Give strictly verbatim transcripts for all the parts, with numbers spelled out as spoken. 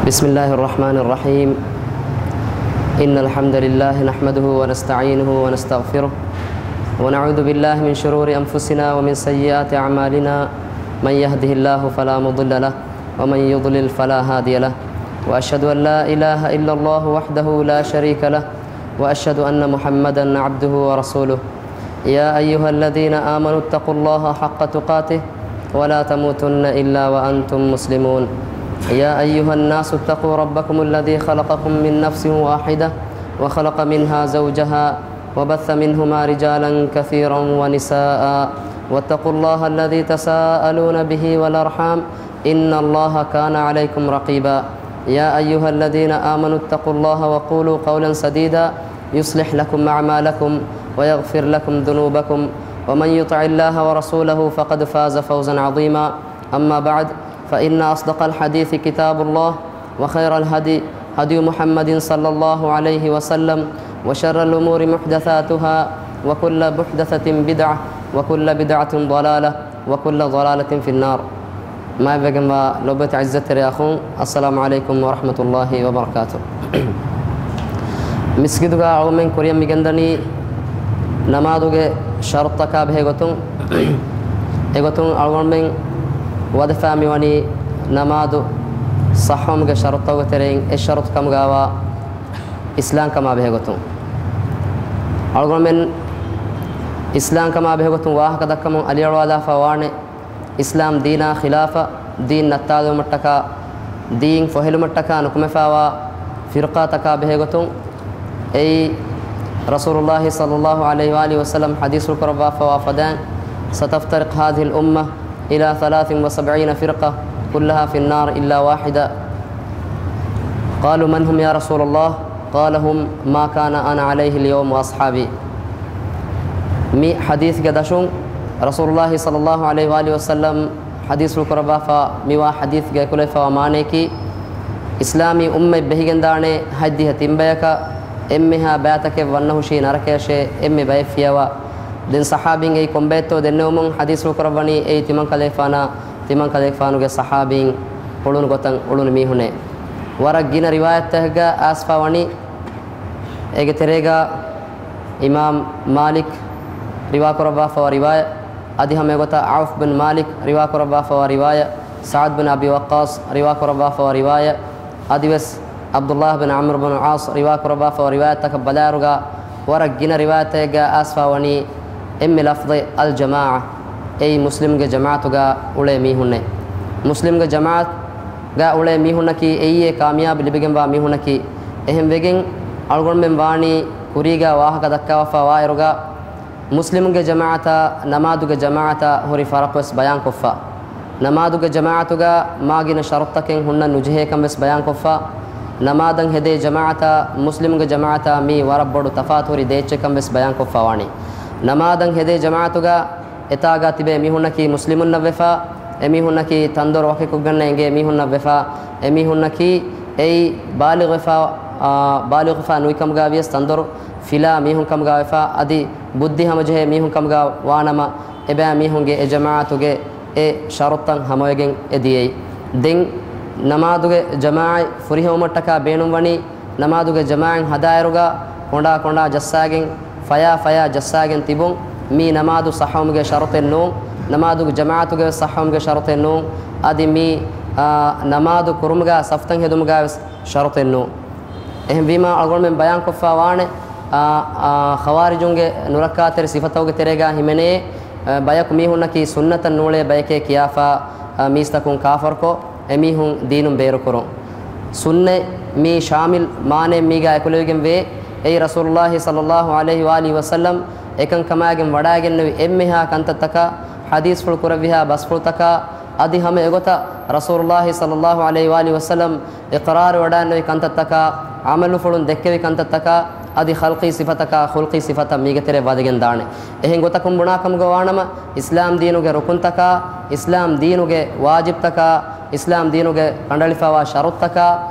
بسم الله الرحمن الرحيم. إن الحمد لله نحمده ونستعينه ونستغفره، ونعوذ بالله من شرور أنفسنا ومن سيئات أعمالنا. من يهده الله فلا مضل له، ومن يضلل فلا هادي له، وأشهد أن لا إله إلا الله وحده لا شريك له، وأشهد أن محمدا عبده ورسوله. يا أيها الذين آمنوا اتقوا الله حق تقاته ولا تموتن إلا وأنتم مسلمون. يا أيها الناس اتقوا ربكم الذي خلقكم من نفس واحدة وخلق منها زوجها وبث منهما رجالا كثيرا ونساء واتقوا الله الذي تساءلون به والأرحام إن الله كان عليكم رقيبا. يا أيها الذين آمنوا اتقوا الله وقولوا قولا سديدا يصلح لكم أعمالكم ويغفر لكم ذنوبكم ومن يطع الله ورسوله فقد فاز فوزا عظيما. أما بعد، فإن أصدق الحديث كتاب الله، وخير الهدي هدي محمد صلى الله عليه وسلم، وشر الأمور محدثاتها، وكل محدثة بدعة، وكل بدعة ضلالة، وكل ضلالة في النار. މާތްވެގެންވާ ލޮބުވެތި ޢިއްޒަތްތެރި އަޚުން، އައްސަލާމު ޢަލައިކުމް ވަރަޙްމަތުﷲި ވަބަރަކާތު. މިސްގިދުގަ އަޅުމެން ކުރިޔަށް މިގެންދަނީ ނަމާދުގެ ޝަރުޠުތަކާ ބެހޭ ގޮތުން. އެގޮތުން އަޅުގަނޑުމެން ވަދެފަ މިވަނީ ނަމާދު ޞައްޙަވުމުގެ ޝަރުޠުތަކުގެ ތެރެއިން އެއް ޝަރުޠު ކަމުގައިވާ އިސްލާމްކަމާ ބެހޭގޮތުން. އަޅުގަނޑުމެން އިސްލާމްކަމާ ބެހޭގޮތުން ވާހަކަ ދައްކަމުން އަލިއަޅުވާލާފަ ވާނެ، އިސްލާމް ދީނާ ޚިލާފަށް، ދީން ނައްތާލުވުމަށްޓަކާ، ދީން ފޮހެލުމަށްޓަކާ ނުކުމެފާވާ ފިރުޤާތަކާ ބެހޭގޮތުން. އެއީ، ރަސޫލުﷲި ޞައްލަﷲު ޢަލައިހި ވައާލިހި ވަސައްލަމް ޙަދީޘްފުޅު ކުރައްވާފަވާ ފަދައިން، ستفترق هذه الأمة إلى ثلاث وسبعين فرقة كلها في النار إلا واحدة. قالوا من هم يا رسول الله؟ قال هم ما كان أنا عليه اليوم وأصحابي. މި ޙަދީޘްގެ ދަށުން ރަސޫލުﷲި ޞައްލަﷲު ޢަލައިހި ވައާލިހި ވަސައްލަމް ޙަދީޘްފުޅު ކުރައްވާފަ މިވާ ޙަދީޘްގަ އެކުލެވިފަވާ މާނަޔަކީ، އިސްލާމީ އުއްމަތް ބެހިގެންދާނެ ހަތްދިހަ ތިން ބަޔަކަށް، އެންމެހާ ބައިތަކެއް ވަންނަހުށީ ނަރަކަޔަށޭ، އެންމެ ބައެއް ފިޔަވާ. ދެން ޞަޙާބީން އެއީ ކޮންބައެއްތޯ ދެންނެވުމުން ޙަދީޘްފުޅު ކުރައްވަނީ އެއީ ތިމަންކަލޭގެފާނާ، ތިމަންކަލޭގެފާނުގެ ޞަޙާބީން އުޅުނު ގޮތަށް އުޅުނު މީހުންނޭ. ވަރަށް ގިނަ ރިވާޔަތްތަކެއްގަ އައިސްފަ ވަނީ، އޭގެ ތެރޭގަ އިމާމް މާލިކް ރިވާކުރައްވާފަވާ ރިވާޔަތް، އަދި ހަމަ އެގޮތަށް ޢައުފް ބިން މާލިކް ރިވާކުރައްވާފަވާ ރިވާޔަތް، ސަޢުދް ބިން އަބީ ވައްޤާޞް ރިވާކުރައްވާފަވާ ރިވާޔަތް، އަދިވެސް ޢަބްދުﷲ ބިން ޢަމްރު ބިން ޢާޞް ރިވާކުރައްވާފަވާ ރިވާޔަތްތަކަށް ބަލާއިރުގަ، ވަރަށް ގިނަ ރިވާޔަތެއްގަ އައިސްފަ ވަނީ އެންމެ ލަފްޒެއް އަލްޖަމާޢަ، އެއީ މުސްލިމްގެ ޖަމާޢަތުގަ އުޅޭ މީހުންނޭ. މުސްލިމްގެ ޖަމާޢަތުގަ އުޅޭ މީހުންނަކީ އެއީ އެ ކާމިޔާބު ލިބިގެންވާ މީހުންނަކީ. އެހެންވެގެން އަޅުގަނޑުމެން ވާނީ ކުރީގަ ވާހަކަ ދައްކާފަ ވާއިރުގަ، މުސްލިމުންގެ ޖަމާޢަތާ ނަމާދުގެ ޖަމާޢަތާ ހުރި ފަރަޤުވެސް ބަޔާންކޮށްފަ. ނަމާދުގެ ޖަމާޢަތުގަ މާގިނަ ޝަރުޠުތަކެއް ހުންނަން ނުޖެހޭކަން ވެސް ބަޔާންކޮށްފަ. ނަމާދަށް ހެދޭ ޖަމާޢަތާ މުސްލިމުންގެ ޖަމާޢަތާ މީ ވަރަށް ބޮޑު ތަފާތު ހުރި ދޭއްޗެއްކަން ވެސް ބަޔާންކޮށްފަ ވާނީ. ނަމާދަށް ހެދޭ ޖަމާޢަތުގަ އެތާގަ ތިބޭ މީހުންނަކީ މުސްލިމުންނަށްވެފަ، އެމީހުންނަކީ ތަންދޮރު ވަކިކޮށްގަންނަ އެނގޭ މީހުންނަށްވެފަ، އެމީހުންނަކީ އެއީ ބާލިޣުވެފަ، އާ، ބާލިޣުވެފަ ނުވިކަމުގަ ވިޔަސް ތަންދޮރު ފިލާ މީހުންކަމުގަ ވެފަ، އަދި ބުއްދި ހަމަޖެހޭ މީހުންކަމުގަ ވާނަމަ، އެބައިމީހުންގެ އެ ޖަމާޢަތުގެ އެ ޝަރުޠުތައް ހަމަވެގެން އެ ދިޔައީ. ދެން ނަމާދުގެ ޖަމާޢަތް ފުރިހެއްވުމަށްޓަކާ ބޭނުންވަނީ، ނަމާދުގެ ޖަމާޢަތް ހަދާއިރުގަ ކޮނޑާ ކޮނޑާ ޖައްސާގެން، ފަޔާ ފަޔާ ޖައްސާގެން ތިބުން، މީ ނަމާދު ޞައްޙަވުމުގެ ޝަރުޠެއް ނޫން، ނަމާދުގެ ޖަމާޢަތުގެ ވެސް ޞައްޙަވުމުގެ ޝަރުޠެއް ނޫން، އަދި މީ، އާ، ނަމާދު ކުރުމުގަ ސަފްތައް ހެދުމުގަ ވެސް ޝަރުޠެއް ނޫން. އެހެންވީމާ، އަޅުގަނޑުމެން ބަޔާންކޮށްފަ ވާނެ، އާ، އާ، ޚަވާރިޖުންގެ ނުރައްކާތެރި ސިފަތަކުގެ ތެރޭގަ ހިމެނޭ، އާ، ބަޔަކު މީހުންނަކީ ސުންނަތަށް ނޫޅޭ ބަޔެކޭ ކިޔާފަ، އާ، މީސްތަކުން ކާފަރުކޮށް، އެމީހުން ދީނުން ބޭރުކުރުން. ސުންނަތް މީ ޝާމިލް މާނައެއް މީގަ އެކުލެވިގެން ވޭ. އެއީ ރަސޫލުﷲި ޞައްލަﷲު ޢަލައިހި ވައާލިހި ވަސައްލަމް އެކަންކަމާގެން ވަޑައިގެންނެވި އެންމެހާ ކަންތައްތަކާ، ޙަދީޘްފުޅު ކުރެއްވިހާ ބަސްފުޅުތަކާ، އަދި ހަމަ އެގޮތަށް ރަސޫލުﷲި ޞައްލަﷲު ޢަލައިހި ވައާލިހި ވަސައްލަމް އިޤްރާރު ވަޑައިންނެވި ކަންތައްތަކާ، ޢަމަލުފުޅުން ދެއްކެވި ކަންތައްތަކާ، އަދި ޚަލްޤީ ސިފަތަކާ، ޚުލްޤީ ސިފަތައް މީގެ ތެރެ ވަދެގެން ދާނެ. އެހެން ގޮތަކުން ބުނާކަމުގަ ވާނަމަ، އިސްލާމް ދީނުގެ ރުކުންތަކާ، އިސްލާމް ދީނުގެ ވާޖިބްތަކާ، އިސްލާމް ދީނުގެ ކަނޑައެޅިފައިވާ ޝަރުޠުތަކާ،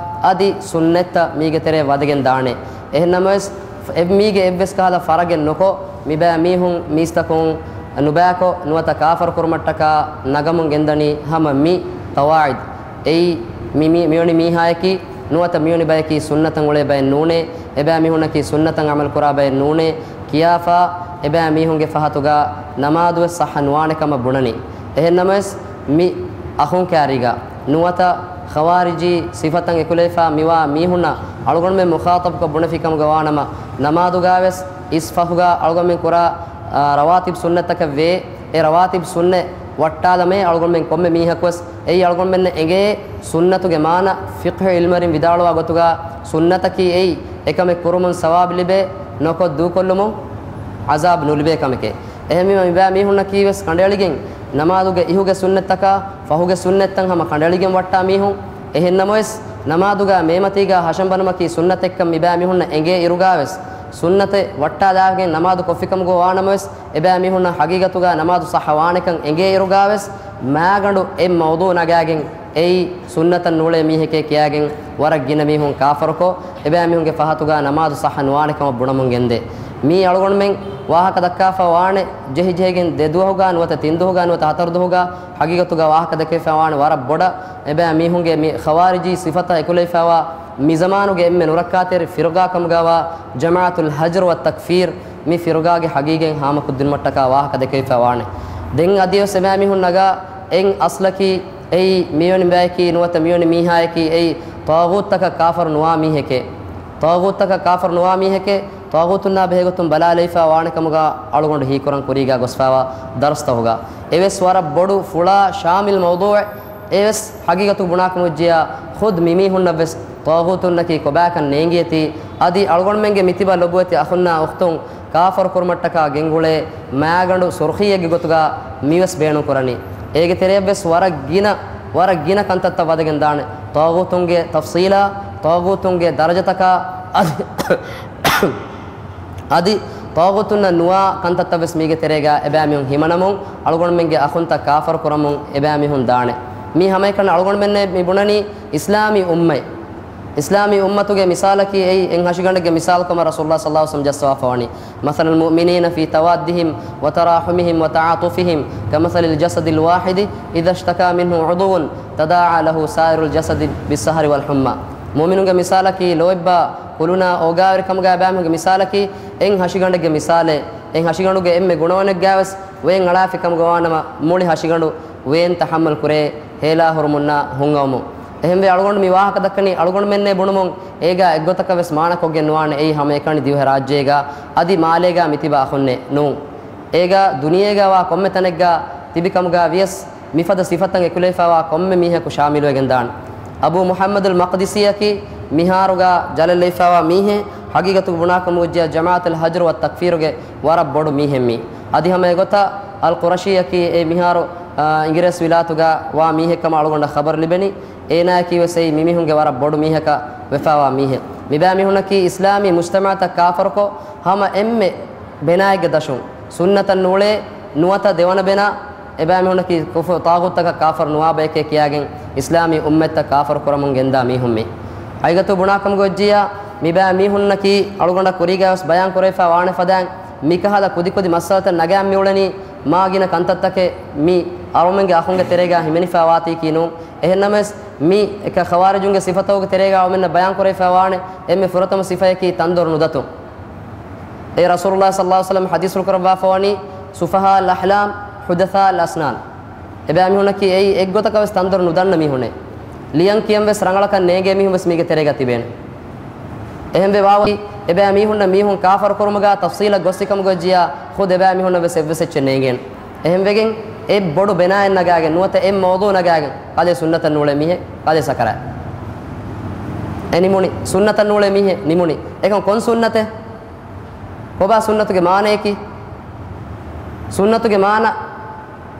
އަދި ސުންނަތްތައް މީގެ ތެރެ ވަދެގެން ދާނެ. އެހެންނަމަވެސް، އެ މީގެ އެއްވެސް ކަހަލަ ފަރަގެއް ނުކޮށް، މިބައި މީހުން މީސްތަކުން ނުބައިކޮށް، ނުވަތަ ކާފަރު ކުރުމަށްޓަކާ ނަގަމުން ގެންދަނީ ހަމަ މި ޤަވާޢިދު. އެއީ، މި، މި، މިވެނި މީހާޔަކީ ނުވަތަ މިވެނި ބަޔަކީ ސުންނަތަށް އުޅޭ ބައެއް ނޫނޭ، އެބައިމީހުންނަކީ ސުންނަތަށް ޢަމަލު ކުރާ ބައެއް ނޫނޭ ކިޔާފަ، އެބައިމީހުންގެ ފަހަތުގަ ނަމާދުވެސް ޞައްޙަ ނުވާނެ ކަމަށް ބުނަނީ. އެހެންނަމަވެސް، މި އަޚުން ކާރީގަ ނުވަތަ ޚަވާރިޖީ ސިފަތަށް އެކުލެވިފަ މިވާ މީހުންނަށް އަޅުގަނޑުމެން މުޚާޠަބުކޮށް ބުނެފި ކަމުގަ ވާނަމަ، ނަމާދުގަވެސް އިސް ފަހުގަ އަޅުގަނޑުމެން ކުރާ، އާ، ރަވާތިބް ސުންނަތްތަކެއް ވޭ. އެ ރަވާތިބް ސުންނަތް ވައްޓާލަމޭ އަޅުގަނޑުމެން ކޮންމެ މީހަކުވެސް. އެއީ އަޅުގަނޑުމެންނަށް އެނގޭ ސުންނަތުގެ މާނަ. ފިޤްހު ޢިލްމުވެރިން ވިދާޅުވާ ގޮތުގަ ސުންނަތަކީ އެއީ އެކަމެއް ކުރުމުން ސަވާބު ލިބޭ، ނުކޮށް ދޫކޮށްލުމުން ޢަޒާބު ނުލިބޭ ކަމެކޭ. އެހެންވީމަ މިބާ މީހުންނަކީވެސް ކަނޑައެޅިގެން ނަމާދުގެ އިހުގެ ސުންނަތްތަކާ ފަހުގެ ސުންނަތްތައް ހަމަ ކަނޑައެޅިގެން ވައްޓާ މީހުން. އެހެންނަމަވެސް، ނަމާދުގަ މޭމަތީގަ ހަށަންބަނުމަކީ ސުންނަތެއްކަން މިބާ މީހުންނަށް އެނގޭ އިރުގަވެސް، ސުންނަތެއް ވައްޓާލާގެން ނަމާދު ކޮށްފިކަމުގަ ވާނަމަވެސް، އެބައިމީހުންނަށް ހަގީގަތުގަ ނަމާދު ޞައްޙަ ވާނެކަން އެނގޭ އިރުގަވެސް، މާގަނޑު އެއް މައުޟޫޢު ނަގާގެން އެއީ ސުންނަތަށް ނޫޅޭ މީހެކޭ ކިޔާގެން ވަރަށް ގިނަ މީހުން ކާފަރުކޮށް، އެބައިމީހުންގެ ފަހަތުގަ ނަމާދު ޞައްޙަ ނުވާނެ ކަމަށް ބުނަމުން ގެންދޭ. މީ އަޅުގަނޑުމެން ވާހަކަ ދައްކާފަ ވާނެ، ޖެހި ޖެހިގެން ދެ ދުވަހުގަ ނުވަތަ ތިން ދުވަހުގަ ނުވަތަ ހަތަރު ދުވަހުގަ ހަގީގަތުގަ ވާހަކަ ދެކެފަ ވާނެ ވަރަށް ބޮޑަށް އެބައިމީހުންގެ މި ޚަވާރިޖީ ސިފަތައް އެކުލެވިފައިވާ މިޒަމާނުގެ އެންމެ ނުރައްކާތެރި ފިރުގާ ކަމުގަވާ ޖަމާޢަތުލް ހަޖްރު ވައްތަކްފީރު މި ފިރުގާގެ ހަގީގަތް ހާމަކޮށްދިނުމަށްޓަކާ ވާހަކަ ދެކެވިފައި ވާނެ. ދެން އަދިވެސް އެބައިމީހުން ނަގާ އެއް އަސްލަކީ އެއީ މިވެނި ބަޔަކީ ނުވަތަ މިވެނި މީހާޔަކީ އެއީ ޠާޣޫތްތަކަށް ކާފަރު ނުވާ މީހެކޭ. ޠާޣޫތްތަކަށް ކާފަރު ނުވާ މީހެކޭ، ޠާޣޫތުންނާ ބެހޭގޮތުން ބަލާލައިފައި ވާނެ ކަމުގަ އަޅުގަނޑު ހީކުރަން ކުރީގަ ގޮސްފައިވާ ދަރުސްތަހުގަ. އެވެސް ވަރަށް ބޮޑު ފުޅާ ޝާމިލް މައުޟޫޢެއް. އެވެސް ހަގީގަތު ބުނާކަމުވެއްޖިޔާ، ޚުދް މިމީހުންނަށްވެސް ޠާޣޫތުންނަކީ ކޮބާކަން ނޭނގިއެތީ، އަދި އަޅުގަނޑުމެންގެ މިތިބަ ލޮބުވެތި އަޚުންނާ އުޚްތުން ކާފަރު ކުރުމަށްޓަކާ ގެންގުޅޭ މާގަނޑު ސުރުޚީއެއްގެ ގޮތުގަ މިވެސް ބޭނުން ކުރަނީ. އޭގެ ތެރެޔަށްވެސް ވަރަށް ގިނަ، ވަރަށް ގިނަ ކަންތައްތައް ވަދެގެން ދާނެ. ޠާޣޫތުންގެ ތަފްޞީލާ، ޠާޣޫތުންގެ ދަރަޖަތަކާ އަދި، އަދި ޠާޣޫތުންނަށް ނުވާ ކަންތައްތައްވެސް މީގެ ތެރޭގަ އެބައިމީހުން ހިމަނަމުން އަޅުގަނޑުމެންގެ އަޚުންތައް ކާފަރު ކުރަމުން އެބައިމީހުން ދާނެ. މީ ހަމައެކަނި އަޅުގަނޑުމެންނޭ މި ބުނަނީ އިސްލާމީ އުއްމަތް. އިސްލާމީ އުއްމަތުގެ މިސާލަކީ އެއީ އެއް ހަށިގަނޑެއްގެ މިސާލު ކަމަށް ރަސޫލުﷲ ޞައްލަﷲު ޢަލައިހި ވަސައްލަމަ ޖައްސަވާފަ ވަނީ. مَثَلُ الْمُؤْمِنِينَ فِي تَوَادِّهِمْ وَتَرَاحُمِهِمْ وَتَعَاطُفِهِمْ كَمَثَلِ الْجَسَدِ الْوَاحِدِ إِذَا اشْتَكَى مِنْهُ عُضْوٌ تَدَاعَى لَهُ سَائِرُ الْجَسَدِ بِالسَّهَرِ وَالْحُمَّى. މުއުމިނުންގެ މިސާލަކީ ލޯތްބާ ކުލުނާ އޯގާވެރިކަމުގައި ބައިމީހުންގެ މިސާލަކީ އެއް ހަށިގަނޑެއްގެ މިސާލެއް. އެއް ހަށިގަނޑުގެ އެންމެ ގުނަވަނެއްގައިވެސް ވޭން އަޅާފި ކަމުގަ ވާނަމަ މުޅި ހަށިގަނޑު ވޭން ތަޙައްމަލް ކުރޭ ހޭލާ ހުރުމުންނާ ހުންއައުމުން. އެހެންވެ އަޅުގަނޑު މި ވާހަކަ ދައްކަނީ އަޅުގަނޑުމެންނޭ ބުނުމުން އޭގާ އެއްގޮތަކަށް ވެސް މާނަކޮށްގެން ނުވާނެ އެއީ ހަމައެކަނި ދިވެހިރާއްޖޭގާ އަދި މާލޭގާ މިތިބާ އަޚުންނޭ ނޫން. އޭގާ ދުނިޔޭގާ ވާ ކޮންމެ ތަނެއްގާ ތިބި ކަމުގާ ވިޔަސް މިފަދަ ސިފަތައް އެކުލެވިފައިވާ ކޮންމެ މީހަކު ޝާމިލުވެގެން ދާނެ. އަބޫ މުޙައްމަދުލް މަޤްދިސީއަކީ މިހާރުގާ ޖަލަށްލެވިފައިވާ މީހެއް، ހަގީގަތުގަ ބުނާކަމުވެއްޖެޔާ ޖަމާޢަތުލް ހަޖްރު ވައްތަކްފީރުގެ ވަރަށް ބޮޑު މީހެއް މީ. އަދި ހަމަ އެގޮތަށް އަލް ޤުރަޝީއަކީ އެ މިހާރު، އާ، އިނގިރޭސި ވިލާތުގަ ވާ މީހެއްކަމަށް އަޅުގަނޑަށް ޚަބަރު ލިބެނީ. އޭނާއަކީ ވެސް އެއީ މިމީހުންގެ ވަރަށް ބޮޑު މީހަކަށް ވެފައިވާ މީހެއް. މިބައިމީހުންނަކީ އިސްލާމީ މުޖްތަމަޢަތައް ކާފަރުކޮށް، ހަމަ އެންމެ ބެނާއެއްގެ ދަށުން ސުންނަތަށް ނޫޅޭ ނުވަތަ ދެވަނަ ބެނާ، އެބައިމީހުންނަކީ ކުފުރު ޠާޣޫތަކަށް ކާފަރު ނުވާ ބަޔެކޭ ކިޔާގެން އިސްލާމީ އުއްމަތްތައް ކާފަރު ކުރަމުން ގެންދާ މީހުން މީ. ހަގީގަތު ބުނާކަމުގަ ވެއްޖިއްޔާ، މިބައިމީހުންނަކީ އަޅުގަނޑަށް ކުރީގައިވެސް ބަޔާން ކުރެވިފައި ވާނެ ފަދައިން، މިކަހަލަ ކުދިކުދި މައްސަލަތައް ނަގައި މިއުޅެނީ މާ ގިނަ ކަންތައްތަކެއް މި އަޅުމެންގެ އަޚުންގެ ތެރޭގަ ހިމެނިފައި ވާތީކީ ނޫން. އެހެންނަމަވެސް، މި އެކަ ޚަވާރިޖުންގެ ސިފަތަކުގެ ތެރޭގަ އަޅުމެންނަށް ބަޔާން ކުރެވިފައި ވާނެ އެންމެ ފުރަތަމަ ސިފަޔަކީ ތަންދޮރު ނުދަތުން. އެ ރަސޫލުﷲ ޞައްލަﷲު ޢަލައިހި ވަސައްލަމަ ޙަދީޘްފުޅު ކުރައްވާފަވަނީ، ސުފަހާ އަލް އަޙްލާމް، ޙުދަޘާ އަލް އަސްނާން. އެބައިމީހުންނަކީ އެއީ އެއްގޮތަކަށް ވެސް ތަންދޮރު ނުދަންނަ މީހުންނޭ. ލިޔަން ކިޔަން ވެސް ރަނގަޅަކަށް ނޭނގޭ މީހުން ވެސް މީގެ ތެރޭގަ ތިބޭނެ. އެހެންވެ ވާވަތީ، އެބައިމީހުންނަށް މީހުން ކާފަރު ކުރުމުގަ ތަފްޞީލަށް ގޮއްސި ކަމުގަ ވެއްޖިއްޔާ، ޚުދް އެބައިމީހުންނަށް ވެސް އެއްވެސް އެއްޗެއް ނޭނގޭނެ. އެހެންވެގެން، އެއް ބޮޑު ބެނާއެއް ނަގާގެން ނުވަތަ އެއް މައުޟޫޢު ނަގާގެން، ކަލޭ ސުންނަތަށް ނޫޅޭ މީހެއް، ކަލޭ ސަކަރާތް. އެ ނިމުނީ، ސުންނަތަށް ނޫޅޭ މީހެއް ނިމުނީ. އެކަން ކޮން ސުންނަތެއް؟ ކޮބާ ސުންނަތުގެ މާނަޔަކީ؟ ސުންނަތުގެ މާނަ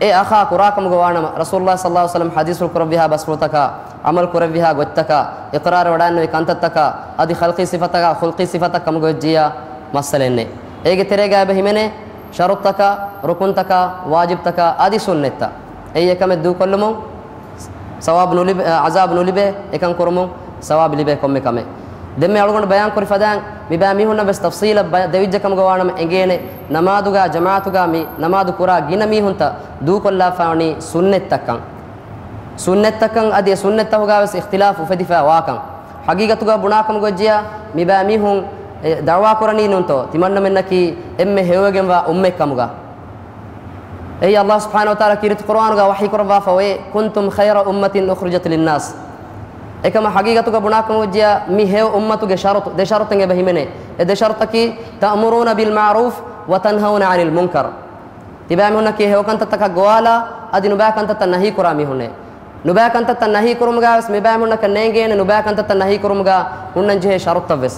އެ އަޚާ ކުރާކަމުގަ ވާނަމަ، ރަސޫލުﷲ ޞައްލަﷲު ޢަލައިހި ވަސައްލަމަ ޙަދީޘްފުޅު ކުރެއްވިހާ ބަސްފުޅުތަކާ، ޢަމަލު ކުރެއްވިހާ ގޮތްތަކާ، އިޤްރާރު ވަޑައިންނެވި ކަންތައްތަކާ، އަދި ޚަލްޤީ ސިފަތަކާ، ޚުލްޤީ ސިފަތައް ކަމުގަ ވެއްޖިއްޔާ މައްސަލައެއް ނެތް. އޭގެ ތެރޭގަ އެބަ ހިމެނޭ ޝަރުޠުތަކާ، ރުކުންތަކާ، ވާޖިބްތަކާ، އަދި ސުންނަތްތައް. އެއީ އެކަމެއް ދޫކޮށްލުމުން ސަވާބު ނުލިބޭ، އަ، ޢަޒާބު ނުލިބޭ، އެކަން ކުރުމުން ސަވާބު ލިބޭ ކޮންމެ ކަމެއް. ދެންމެ އަޅުގަނޑު ބަޔާން ކުރި ފަދައިން، މިބައި މީހުންނަށް ވެސް ތަފްޞީލަށް ބަޔަ-، ދެވިއްޖެ ކަމުގަ ވާނަމަ އެނގޭނެ، ނަމާދުގަ ޖަމާޢަތުގަ މި ނަމާދު ކުރާ ގިނަ މީހުންތައް ދޫކޮށްލާފަ ވަނީ ސުންނަތްތައްކަން. ސުންނަތްތަކަށް އަދި އެ ސުންނަތްތަކުގަ ވެސް އިޚްތިލާފު އުފެދިފައި ވާކަން. ޙަޤީޤަތުގަ ބުނާކަމުގަ އޮއްޖިޔާ، މިބައިމީހުން އެ ދަޢުވާ ކުރަނީ ނޫންތޯ، ތިމަންނަމެންނަކީ އެންމެ ހެޔޮވެގެންވާ އުއްމަތް ކަމުގަ. އެއީ ﷲ ސުބްޙާނަހޫ ވަތަޢާލާ ކީރިތި ޤުރުއާނުގަ ވަޙީ ކުރައްވާފަ އޮތް، "كنتم خير أمة أخرجت للناس." އެކަމަ ޙަޤީޤަތުގަ ބުނާކަމުގަ އޮއްޖިޔާ، މި ހެޔޮ އުއްމަތުގެ ޝަރުޠު، ދެ ޝަރުޠެއް އެބަ ހިމެނޭ. އެ ދެ ޝަރުޠަކީ، "تأمرون بالمعروف وتنهون عن المنكر." ތިބާމީހުންނަކީ ހެޔޮކަންތައްތަކަށް ގޮވާލާ، އަދި ނުބައި ކަންތައްތައް ނަހީ ކުރާ މީހުންނޭ. ނުބައި ކަންތައްތައް ނަހީ ކުރުމުގަ ވެސް މިބައިމީހުންނަކަށް ނޭނގޭނެ، ނުބައި ކަންތައްތައް ނަހީ ކުރުމުގަ ހުންނަން ޖެހޭ ޝަރުޠުތައް ވެސް.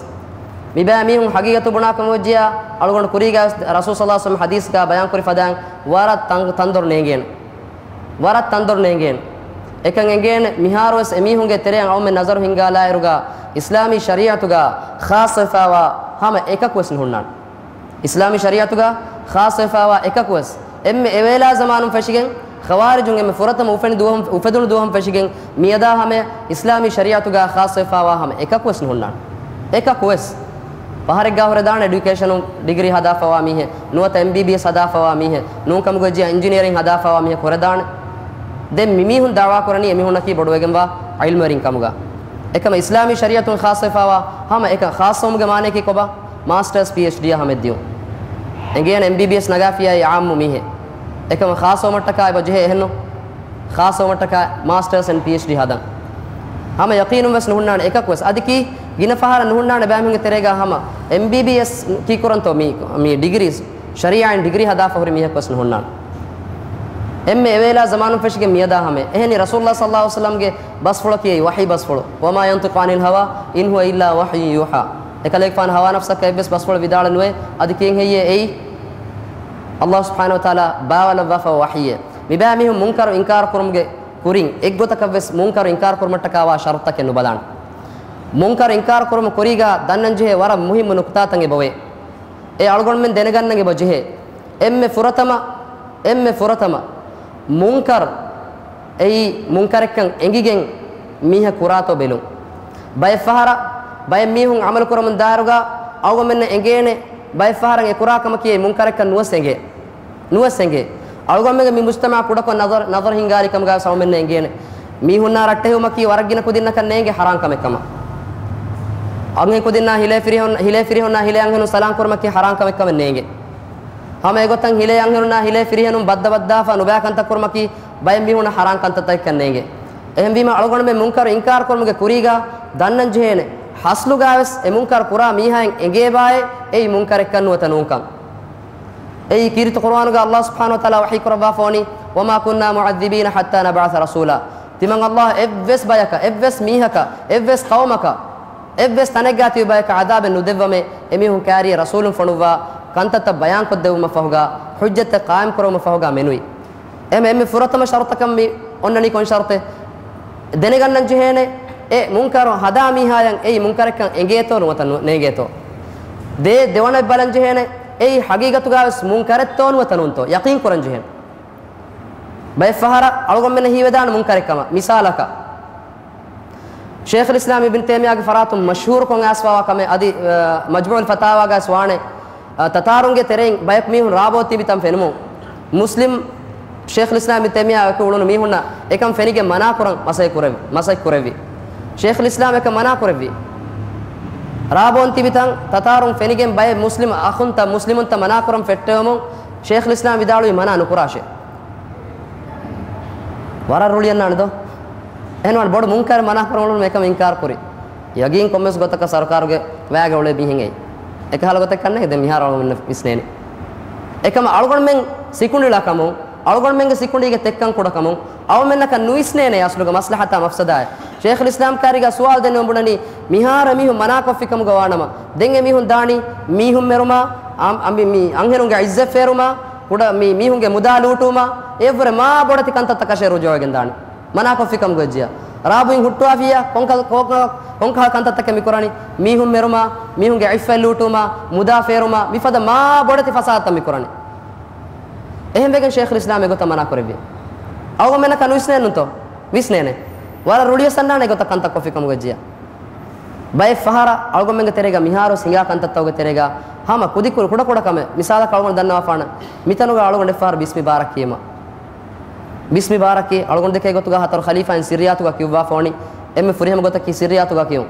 މިބައިމީހުން ޙަޤީޤަތު ބުނާކަމު އޮއްޖިޔާ، އަޅުގަނޑު ކުރީގަ ވެސް ރަސޫލު ޞައްލަﷲ ޢަލައިހި ވަސައްލަމް ޙަދީޘްގަ ބަޔާން ކުރި ފަދައިން ވަރަށް ތަން-، ތަންދޮރު ނޭނގޭނެ. ވަރަށް ތަންދޮރު ނޭނގޭނެ. އެކަން އެނގޭނެ، މިހާރުވެސް އެމީހުންގެ ތެރެއަށް އަޅުމެން ނަޒަރު ހިންގާލާއިރުގަ، އިސްލާމީ ޝަރީޢަތުގަ ޚާއްޞަވެފައިވާ ހަމަ އެކަކުވެސް ނުހުންނާނެ. އިސްލާމީ ޝަރީޢަތުގަ ޚާއްޞަވެފައިވާ އެކަކުވެސް، އެންމެ އެވޭލާ ޒަމާނުން ފެށިގެން، ޚަވާރިޖުން އެންމެ ފުރަތަމަ އުފެނި ދުވަހުން، އުފެދުނު ދުވަހުން ފެށިގެން، މިއަދާ ހަމަޔަށް އިސްލާމީ ޝަރީޢަތުގަ ޚާއްޞަވެފައިވާ ހަމަ އެކަކުވެސް ނުހުންނާނެ. އެކަކުވެސް. ފަހަރެއްގާ ހުރެދާނެ އެޑިއުކޭޝަނުން ޑިގްރީ ހަދާފައިވާ މީހެއް، ނުވަތަ އެމްބީބީއެސް ހަދާފައިވާ މީހެއް، ނޫންކަމުގައްޖެ އިންޖިނިއަރިން ހަދާފައިވާ މީހެއް ހުރެދާނެ. ދެން މިމީހުން ދަޢުވާ ކުރަނީ އެމީހުންނަކީ ބޮޑުވެގެންވާ ޢިލްމުވެރިން ކަމުގަ. އެކަމަ އިސްލާމީ ޝަރީޢަތުން ޚާއްޞަވެފައިވާ ހަމަ އެކަ ޚާއްޞަވުމުގެ މާނަޔަކީ ކޮބާ؟ މާސްޓާސް ޕީއެޗްޑީއާ ހަމަ ދިޔުން. އެނގޭނެ އެމްބީބީއެސް ނަގާފިޔާ އާއްމު މީހެއް. އެކަމަ ޚާއްޞަވުމަށްޓަކާ އެބަ ޖެހޭ އެހެންނު. ޚާއްޞަވުމަށްޓަކާ މާސްޓާސް އެންޑް ޕީއެޗްޑީ ހަދަން. ހަމަ ޔަޤީނުން ވެސް ނުހުންނާނެ އެކަކު ވެސް. އަދި ކީ ގިނަ ފަހަރަށް ނުހުންނާނެ ބައެއް މީހުންގެ ތެރޭގަ ހަމަ އެމްބީބީއެސް ކީ ކުރަންތޯ މީ، މީ ޑިގްރީ، ޝަރީޢާއިން ޑިގްރީ ހަދާފަ ހުރި މީހަކު ވެސް ނުހުންނާނެ. އެންމެ އެވޭލާ ޒަމާނުން ފެށިގެން މިއަދާ ހަމަ. އެހެނީ ރަސޫލުﷲ ޞައްލަﷲ ޢަލައިހި ވަސައްލަމްގެ ބަސްފުޅަކީ އެއީ ވަޙީ ބަސްފުޅު. "وما ينطق عن الهوى إن هو إلا وحي يوحى." އެކަލޭގެފާނު ހަވާ ނަފްސަކަށް އެއްވެސް ބަސްފުޅެއް ވިދާޅެއް ނުވޭ. އަދި ކިހިނެއް ހެއްޔޭ އެއީ؟ ﷲ ސުބްޙާނަހޫ ވަތަޢާލާ ބާވާލައްވާފަ ވަޙީއެއް. މިބައިމީހުން މުންކަރު އިންކާރު ކުރުމުގެ ކުރިން އެއްގޮތަކަށް ވެސް މުންކަރު އިންކާރު ކުރުމަށްޓަކާ ވާ ޝަރުޠުތަކެއް ނުބަލާނެ. މުންކަރު އިންކާރު ކުރުމު ކުރީގަ ދަންނަން ޖެހޭ ވަރަށް މުހިއްމު ނުކުތާތައް އެބަވޭ. އެ އަޅުގަނޑުމެން ދެނެގަންނަން އެބަ ޖެހޭ. އެންމެ ފުރަތަމަ، އެންމެ ފުރަތަމަ މުންކަރު، އެއީ މުންކަރެއްކަން އެނގިގެން މީހަކު ކުރާތޯ ބެލުން. ބައެއް ފަހަރަށް ބައެއް މީހުން ޢަމަލު ކުރަމުން ދާއިރުގަ އަޅުގަނޑުމެންނަށް އެނގޭނެ، ބައެއް ފަހަރަށް އެ ކުރާ ކަމަކީ އެ މުންކަރެއްކަން ނުވެސް އެނގޭ. ނުވެސް އެނގޭ. އަޅުގަނޑުމެންގެ މި މުޖްތަމަޢަށް ކުޑަކޮށް ނަޒަރު، ނަޒަރު ހިންގާލި ކަމުގަ ވެސް އަޅުމެންނަށް އެނގޭނެ. މީހުންނާ ރައްޓެހިވުމަކީ ވަރަށް ގިނަ ކުދިންނަކަށް ނޭނގެ ޙަރާން ކަމެއް ކަމަށް. އަންހެން ކުދިންނާ ހިލޭ ފިރިހެން، ހިލޭ ފިރިހެންނާ ހިލޭ އަންހެނުން ސަލާން ކުރުމަކީ ޙަރާން ކަމެއް ކަމެއް ނޭނގެ. ހަމަ އެގޮތަށް ހިލޭ އަންހެނުންނާ ހިލޭ ފިރިހެނުން ބައްދަ ބައްދާފަ ނުބައި ކަންތައް ކުރުމަކީ ބައެއް މީހުންނަށް ޙަރާން ކަންތައްތަކެއްކަން ނޭނގެ. އެހެންވީމަ އަޅުގަނޑުމެން މުންކަރު އިންކާރު ކުރުމުގެ ކުރީގަ ދަންނަން ޖެހޭނެ، ހަސްލުގަ ވެސް އެ މުންކަރު ކުރާ މީހާއަށް އެނގޭބާއޭ އެއީ މުންކަރެއްކަން ނުވަތަ ނޫންކަން. އެއީ ކީރިތި ޤުރުއާނުގަ ﷲ ސުބްޙާނަހޫ ވަތަޢާލާ ވަޙީ ކުރައްވާފަ ވަނީ، "وما كنا معذبين حتى نبعث رسولا." ތިމަން ﷲ އެއްވެސް ބަޔަކަށް، އެއްވެސް މީހަކަށް، އެއްވެސް ޤައުމަކަށް، އެއްވެސް ތަނެއްގަ ތިބި ބަޔަކަށް ޢަޛާބެއް ނުދެއްވަމޭ، އެމީހުން ކާރިއަށް ރަސޫލުން ފޮނުއްވާ ކަންތައްތައް ބަޔާންކޮށްދެއްވުމަށް ފަހުގަ، ޙުއްޖަތެއް ޤާއިމް ކުރުމަށް ފަހުގަ މެނުވީ. އެހެން އެންމެ ފުރަތަމަ ޝަރުޠަކަށް މި އޮންނަނީ ކޮން ޝަރުޠެއް؟ ދެނެގަންނަން ޖެހޭނެ، އެ މުންކަރު ހަދާ މީހާޔަށް އެއީ މުންކަރެއްކަން އެނގޭތޯ ނުވަތަ ނު-، ނޭނގޭތޯ. ދޭ ދެވަނަ ބަލަން ޖެހޭނެ، އެއީ ޙަޤީޤަތުގަ ވެސް މުންކަރެއްތޯ ނުވަތަ ނޫންތޯ ޔަޤީން ކުރަން ޖެހޭނެ. ބައެއް ފަހަރަށް އަޅުގަނޑުމެންނަށް ހީވެދާނެ މުންކަރެއް ކަމަށް. މިސާލަކަށް، ޝޭޚުލް އިސްލާމް އިބްނު ތައިމިއްޔާގެ ފަރާތުން މަޝްހޫރުކޮށް އައިސްފައިވާ ކަމެއް އަދި، އަ، މަޖްމޫޢުލް ފަތާވާގައި ވާނެ، އަ، ތަތާރުންގެ ތެރެއިން ބަޔަކު މީހުން ރާބޯ ތިބި ތަން ފެނުމުން، މުސްލިމް ޝޭޚުލް އިސްލާމް އިބްނު ތައިމިއްޔާ އެކު އުޅުނު މީހުންނަށް އެކަން ފެނިގެން މަނާ ކުރަން މަސައްކަތް ކުރެވި، މަސައްކަތް ކުރެއްވި. ޝޭޚުލް އިސްލާމް އެކަން މަނާ ކުރެއްވި. ރާބޯން ތިބި ތަން ތަތާރުން ފެނިގެން ބައެއް މުސްލިމް އަޚުންތައް މުސްލިމުންތައް މަނާ ކުރަން ފެއްޓެވުމުން ޝޭޚުލް އިސްލާމް ވިދާޅުވީ މަނާ ނުކުރާށޭ. ވަރަށް ރުޅިއަންނާނެ ދޯ؟ އެހެންވީމަ ބޮޑު މުންކަރެއް މަނާ ކުރަން އުޅުނު އެކަމަށް އިންކާރު ކުރި. ޔަގީން ކޮންމެސް ގޮތަކަށް ސަރުކާރުގެ ވައިގަ އުޅޭ މީހެއް އެއީ. އެކަހަލަ ގޮތެއް ކަންނޭނގެ ދެން މިހާރު އަޅުގަނޑުމެންނަށް ވިސްނޭނެ. އެކަމަ އަޅުގަނޑުމެން ސިކުނޑިލާ ކަމުން، އަޅުގަނޑުމެންގެ ސިކުނޑީގެ ތެއްކަން ކުޑަ ކަމުން، އަޅުމެންނަކަށް ނުވިސްނޭނެ އަސްލުގަ މަސްލަހަތާ މަފްސަދާއެއް. ޝޭޚުލް އިސްލާމް ކާރިގަ ސުވާލު ދެންނެވުން ބުނަނީ، މިހާރު މީހުން މަނާކޮށްފި ކަމުގަ ވާނަމަ، ދެން އެ މީހުން ދާނީ މީހުން މެރުމާ، އަ، އަ، މި، މި އަންހެނުންގެ ޢިއްޒަތް ފޭރުމާ، ކުޑަ މި މީހުންގެ މުދާ ލޫޓުވުމާ، އެއަށްވުރެ މާ ބޮޑެތި ކަންތައްތަކަށޭ ރުޖޫޢަވެގެން ދާނީ. މަނާކޮށްފިކަމުގަ އޮއްޖިޔާ. ރާބުއިން ހުއްޓުވާފިއްޔާ ކޮންކަ-، ކޮންކަ-، ކޮންކަހަލަ ކަންތައްތަކެއް މިކުރަނީ؟ މީހުން މެރުމާ، މީހުންގެ ޢިއްފަތް ލޫޓުވުމާ، މުދާ ފޭރުމާ، މިފަދަ މާ ބޮޑެތި ފަސާދަތައް މިކުރަނީ. އެހެންވެގެން ޝޭޚުލް އިސްލާމް އެގޮތަށް މަނާކުރެއްވި. އަޅުގަނޑުމެންނަކަށް ނުވިސްނޭނުތޯ؟ ވިސްނޭނެ. ވަރަށް ރުޅިވެސް އަންނާނެ އެގޮތަށް ކަންތައް ކޮށްފިކަމުގަ އޮއްޖިޔާ. ބައެއް ފަހަރަށް އަޅުގަނޑުމެންގެ ތެރޭގަ މިހާރު ހިނގާ ކަންތައްތަކުގެ ތެރޭގަ ހަމަ ކުދިކުރު ކުޑަކުޑަ ކަމެއް. މިސާލަކަށް އަޅުގަނޑު ދަންނަވާފާނަން މިތަނުގަ އަޅުގަނޑު އެއްފަހަރު ބިސްމި ބާރަށް ކިޔަމަ. ބިސްމި ބާރަކީ އަޅުގަނޑު ދެކޭ ގޮތުގަ ހަތަރު ޚަލީފާއިން ސިއްރިއްޔާތުގަ ކިޔުއްވާފަ ވަނީ. އެންމެ ފުރިހަމަ ގޮތަކީ ސިއްރިއްޔާތުގަ ކިޔުން.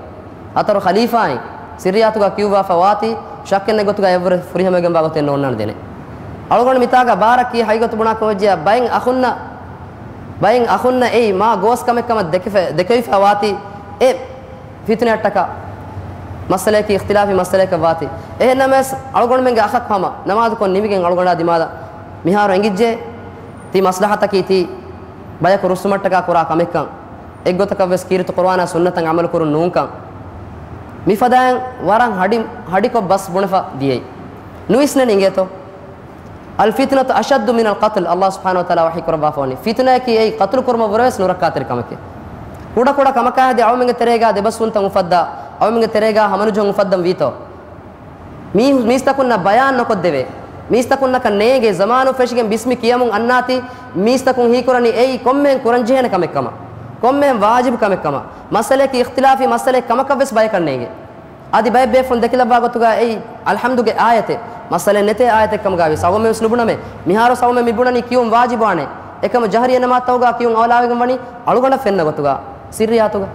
ހަތަރު ޚަލީފާއިން ސިއްރިއްޔާތުގަ ކިޔުއްވާފަ ވާތީ، ޝައްކެއް ނެތް ގޮތުގަ އެއްވުރެ ފުރިހަމަވެގެންވާ ގޮތެއް ނޯންނާނެ ދެނެއް. އަޅުގަނޑު މިތާގަ ބާރަކީ ހަގީގަތު ބުނާކަމަށް ވެއްޖެއްޔާ، ބައެއް އަޚުންނަށް، ބައެއް އަޚުންނަށް އެއީ މާ ގޯސް ކަމެއް ކަމަށް ދެކެފަ-، ދެކެވިފަ ވާތީ، އެ ފިތުނައަށްޓަކާ މައްސަލައަކީ އިޚްތިލާފީ މައްސަލައަކަށް ވާތީ. އެހެންނަމަވެސް، އަޅުގަނޑުމެންގެ އަޚަކު ހަމަ ނަމާދުކޮށް ނިމިގެން އަޅުގަނޑާ ދިމާލަށް މިހާރު އެނގިއްޖެ، ތީ މަސްލަހަތަކީ ތީ ބަޔަކު ރުއްސުމަށްޓަކާ ކުރާ ކަމެއްކަން، އެއްގޮތަކަށްވެސް ކީރިތި ޤުރުއާނާ ސުންނަތަށް ޢަމަލުކުރުން ނޫންކަން، މިފަދައިން ވަރަށް ހަޑި-، ހަޑިކޮށް ބަސް ބުނެފަ ދިޔައީ. ނުވިސްނަން އިނގޭތޯ؟ الفتنة أشد من القتل، ﷲ ސުބްޙާނަހޫ ވަތަޢާލާ ވަޙީ ކުރައްވާފަ ވަނީ. ފިތުނައަކީ އެއީ ޤަތުލު ކުރުމަށްވުރެވެސް ނުރައްކާތެރި ކަމެކޭ. ކުޑަކުޑަ ކަމަކާ ހެދި އަޅުމެންގެ ތެރޭގާ ދެބަސްވުންތައް އުފައްދާ، އަޅުމެންގެ ތެރޭގާ ހަމަނުޖަހުން އުފައްދަން ވީތޯ؟ މީ-، މީސްތަކުންނަށް ބަޔާން ނުކޮށްދެވޭ. މީސްތަކުންނަކަށް ނޭނގޭ ޒަމާނު ފެށިގެން ބިސްމި ކިޔަމުން އަންނާތީ، މީސްތަކުން ހީކުރަނީ އެއީ ކޮންމެހެން ކުރަންޖެހޭނެ ކަމެއްކަމަށް، ކޮންމެހެން ވާޖިބު ކަމެއްކަމަށް. މައްސަލައަކީ އިޚްތިލާފީ މައްސަލައެއް ކަމަކަށްވެސް ބަޔަކަށް ނޭނގޭ. އަދި ބައެއް ބޭފުޅުން ދެކިލައްވާ ގޮތުގަ އެއީ އަލްޙަމްދުގެ އާޔަތެއް، މައްސަލައެއް ނެތޭ އާޔަތެއް ކަމުގަވިޔަސް އަޅުގަނޑުމެން ވެސް ނުބުނަމޭ. މިހާރު އަޅުގަނޑުމެން މި ބުނަނީ ކިޔުން ވާޖިބުވާނެ. އެކަމަށް ޖަހަރީ ނަމާދުތަކުގަ ކިޔުން އައުލާވެގެން ވަނީ އަޅުގަނޑަށް ފެންނަ ގޮތުގަ ސިއްރިއްޔާތުގަ.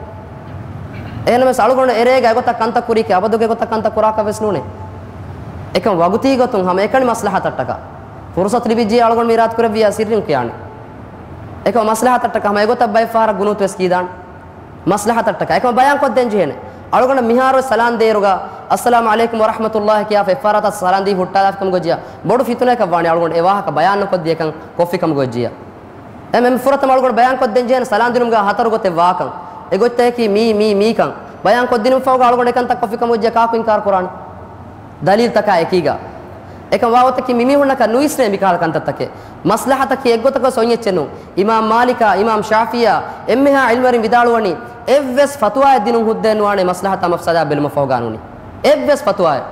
އެހެންނަމަވެސް އަޅުގަނޑު އެރޭގަ އެގޮތަށް ކަންތައް ކުރީކީ އަބަދުގެ ގޮތަށް ކަންތައް ކުރާކަށް ވެސް ނޫނޭ. އެކަމް ވަގުތީ ގޮތުން ހަމައެކަނި މަސްލަހަތަށްޓަކާ ފުރުޞަތު ލިބިއްޖެ އަޅުގަނޑު މި އިރާދަ ކުރެއްވިޔާ ސިއްރިން ކިޔާނެ. އެކަމް މަސްލަހަތަށްޓަކާ ހަމަ އެގޮތަށް ބައެއް ފަހަރަށް ގުނޫތު ވެސް ކީދާނެ. މަސްލަހަތަށްޓަކާ އެކަމަށް ބަޔާން ކޮށްދޭން ޖެހޭނެ. އަޅުގަނޑަށް މިހާރު ސަލާން ދޭއިރުގަ، އައްސަލާމު ޢަލައިކުމް ވަރަޙްމަތުﷲ ކިޔާފަ އެއްފަހަރާތަ ސަލާން ދީ ހުއްޓާލާފިކަމުގައްޖިޔާ، ބޮޑު ފިތުނައަކަށް ވާނެ އަޅުގަނޑު އެ ވާހަކަ ބަޔާން ނުކޮށްދިޔަކަން ކޮށްފިކަމުގައްޖިޔާ. އެމް އެމް ފުރަތަމަ އަޅުގަނޑު ބަޔާން ކޮށްދޭން ޖެހޭނެ ސަލާން ދިނުމުގަ ހަތަރު ގޮތެއް ވާކަން. އެ ގޮތްތަކަކީ މީ، މީ، މީކަން. ބަޔާން ކޮށްދިނުމަށްފަހުގަ އަޅުގަނޑު އެކަންތައް ކޮށްފިކަމުގައްޖިޔާ ކާކު އިންކާރު ކުރާނީ؟ ދަލީލްތަކާ އެކީގަ. އެކަން ވާ ގޮތަކީ މި މީހުންނަކަށް ނުވިސްނޭ މިކަހަލަ ކަންތައްތަކެއް. މަސްލަހަތަކީ އެއްގޮތަކަށް އޮތްއެއްޗެއް ނޫން. އިމާމް މާލިކާ، އިމާމް ޝާފިޢީއާ، އެންމެހާ ޢިލްމުވެރިން ވިދާޅުވަނީ، އެއްވެސް ފަތުވާއެއް ދިނުން ހުއްދައެއް ނުވާނެ މަސްލަހަތާ މަފްސަދާ ބެލުމަށްފަހުގަ ނޫނީ. އެއްވެސް ފަތުވާއެއް.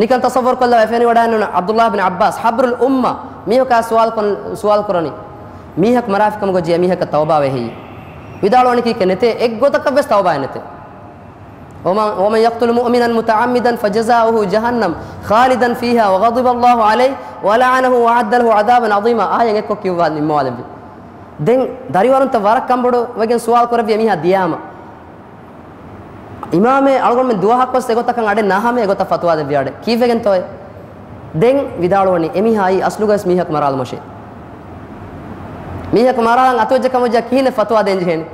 ނިކަން ތަޞައްވަރު ކޮށްލަވާ އެ ފެނިވަޑައިންނަ ޢަބްދުﷲ ބިން ޢައްބާސް، ޙަބްރުލް އުއްމަ، މީހަކާ ސުވާލު ކޮށް، ސުވާލު ކުރަނީ. މީހަކު މަރާފިކަމުގަ ޖިޔަ މީހަކަށް ތައުބާވޭ ހެއްޔޭ؟ ވިދާޅުވަނީ ކީކޭ ނެތޭ، އެއްގޮތަކަށްވެސް ތައުބާއެއް ނެތޭ. ومن، ومن يقتل مؤمنا متعمدا فجزاؤه جهنم خالدا فيها وغضب الله عليه ولعنه وأعد له عذابا عظيما. އާޔަތް އެއްކޮށް ކިޔުއްވާ ނިންމަވާލެއްވި. ދެން ދަރިވަރުންތައް ވަރަށް ކަންބޮޑުވެގެން ސުވާލު ކުރެއްވި އެމީހާ ދިޔާމަ. އިމާމޭ އަޅުގަނޑުމެން ދުވަހަކުވެސް އެގޮތަކަށް އަޑެއް ނާހަމޭ އެގޮތަށް ފަތުވާ ދެއްވި އަޑެއް. ކީއްވެގެންތޯއޭ؟ ދެން ވިދާޅުވަނީ އެމީހާ އައީ އަސްލުގަވެސް މީހަކު މަރާލުމަށޭ. މީހަކު މަރާލަން އަތުވެއްޖެ ކަމުގައްޖެ ކިހިނެއް ފަތުވާ ދޭން ޖެހޭނެ؟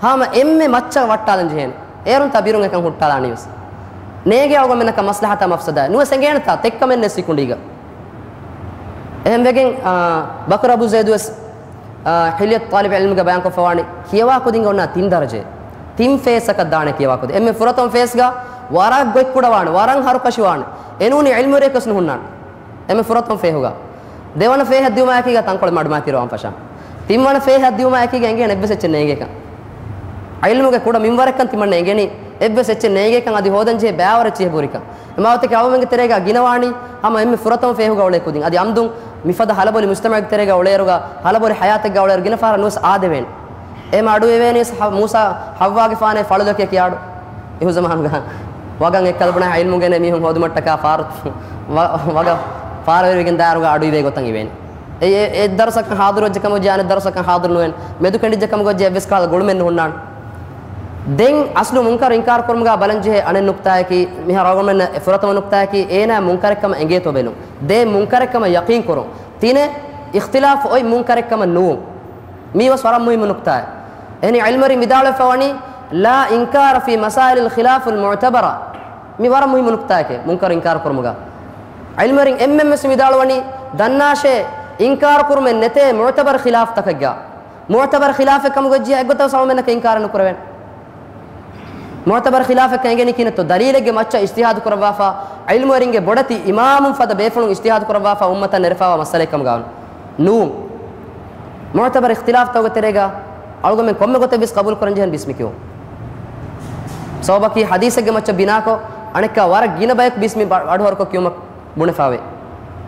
ހަމަ އެންމެ މައްޗަށް ވައްޓާލަން ޖެހޭނެ. އޭރުންތާ ބިރުން އެކަން ހުއްޓާލާނީވެސް. ނޭނގޭ އަޅުގަނޑުމެންނަކަށް މަސްލަހަތާ މަފްސަދާ. ނުވެސް އެނގޭނެތާ ތެއްކަމެއް ނެތް ސިކުނޑީގަ. އެހެންވެގެން، އާ، ބަކުރު އަބޫ ޒައިދުވެސް، އާ، ޙިލްޔަތު ޠާލިބު ޢިލްމުގަ ބަޔާންކޮށްފަވާނެ ކިޔަވާ ކުދިންގެ އޮންނާ ތިން ދަރަޖައެއް. ތިން ފޭސްއަކަށް ދާނެ ކިޔަވާ ކުދިން. އެންމެ ފުރަތަމަ ފޭސްގަ ވަރަށް ގޮތްކުޑަވާނެ، ވަރަށް ހަރުކަށިވާނެ. އެނޫނީ ޢިލްމުވެރިޔަކުވެސް ނުހުންނާނެ. އެންމެ ފުރަތަމަ ފޭހުގަ. ދެވަނަ ފޭހަށް ދިޔުމާއެކީގަ ތަންކޮޅެއް މަޑުމައިތިރިވާން ފަށާނެ. ތިންވަނަ ފޭހަށް ދިޔުމާއެކީގަ އެނގޭނެ އެއްވެސް އެއްޗެއް ނޭނގޭކަން. ޢިލްމުގެ ކުޑަ މިންވަރެއްކަން ތިމަންނަ އެނގެނީ. އެއްވެސް އެއްޗެއް ނޭނގޭކަން އަދި ހޯދަންޖެހޭ ބައިވަރެއް ޗިހެބުރިކަން. އެމާ އޮތަކީ އަޅުގަނޑުމެންގެ ތެރޭގަ ގިނަވާނީ ހަމަ އެންމެ ފުރަތަމަ ފޭހުގަ އުޅޭ ކުދިން. އަދި އަމްދުން މިފަދަ ހަލަބޮލި މުޖްތަމަޢެއްގެ ތެރޭގަ އުޅޭއިރުގަ، ހަލަބޮލި ޙަޔާތެއްގަ އުޅޭއިރު ގިނަ ފަހަރަށް ނުވެސް އާދެވޭނެ. އެހެމަ އަޑު އެވޭނީސް ހަ-، މޫސާ ހައްވާގެ ފާނޭ ފަޅުލަކެ ކިޔާ އަޑު. އެހު ޒަމާނުގަ ވަގަށް އެއްކަލަ ބުނާ ޢިލްމު ގެނެ މީހުން ހޯދުމަށްޓަކާ ފާރު ވަ-، ވަގަށް ފާރަވެރިވެގެން ދާއިރުގަ އަޑު އިވޭ ގޮތަށް އިވޭނެ. އެ، އެ، އެއް ދަރުސަކަށް ޙާޟިރުވެއްޖެ ކަމުގައްޖެ އަނެއް ދަރުސަކަށް ޙާޟިރު ނުވޭނެ. މެދު ކެނޑިއްޖެ ކަމުގައްޖެ އެއްވެސް ކަހަލަ ގުޅުމެއް ނުހުންނާނެ. ދެން އަސްލު މުންކަރު އިންކާރު ކުރުމުގަ ބަލަންޖެހޭ އަނެއް ނުކްތާއަކީ، މިހާރު އަޅުގަނޑުމެންނަށް އެ ފުރަތަމަ ނުކްތާއަކީ، އޭނާ މުންކަރެއްކަމަށް އެނގޭތޯ ބެލުން. ދޭ މުންކަރެއްކަމަށް ޔަޤީން ކުރުން. ތިނެއް އިޚްތިލާފު އޮތް މުންކަރެއްކަމަށް ނޫން. މީވެސް ވަރަށް މުހިއްމު ނުކްތާއެއް. އެހެނީ ޢިލްމުވެރިން ވިދާޅުވެފަ ވަނީ، لا إنكار في مسائل الخلاف المعتبرة. މި ވަރަށް މުހިއްމު ނުކްތާއެކޭ، މުންކަރު އިންކާރު ކުރުމުގަ. ޢިލްމުވެރިން އެންމެންވެސް ވިދާޅުވަނީ، ދަންނާށޭ، އިންކާރު ކުރުމެއް ނެތޭ މުޢުތަބަރު ޚިލާފުތަކެއްގަ. މުޢުތަބަރު ޚިލާފެއް ކަމުގައްޖެ އެއްގޮތަށް އަޅުގަނޑުމެންނަކަށް އިންކާރެއް ނުކުރެވޭނެ. މުޢުތަބަރު ޚިލާފެއްކަން އެނގެނީ ކިހިނެއްތޯ؟ ދަލީލެއްގެ މައްޗަށް އިޖްތިހާދު ކުރައްވާފަ، ޢިލްމުވެރިންގެ ބޮޑެތި އިމާމުން ފަދަ ބޭފުޅުން އިޖްތިހާދު ކުރައްވާފަ އުއްމަތަށް ނެރެފައިވާ މައްސަލައެއް ކަމުގަ ނޫން. މުޢުތަބަރު އިޚްތިލާފުތަކުގެ ތެރޭގަ އަޅުގަނޑުމެން ކޮންމެ ގޮތެއްވެސް ޤަބޫލު ކުރަންޖެހޭނެ ބިސްމި ކިޔުން. ސަބަބަކީ ޙަދީޘެއްގެ މައްޗަށް ބިނާކޮށް، އަނެއްކާ ވަރަށް ގިނަ ބަޔަކު ބިސްމި ބަ-، އަޑުހަރުކޮށް ކިޔުމަށް ބުނެފައިވޭ.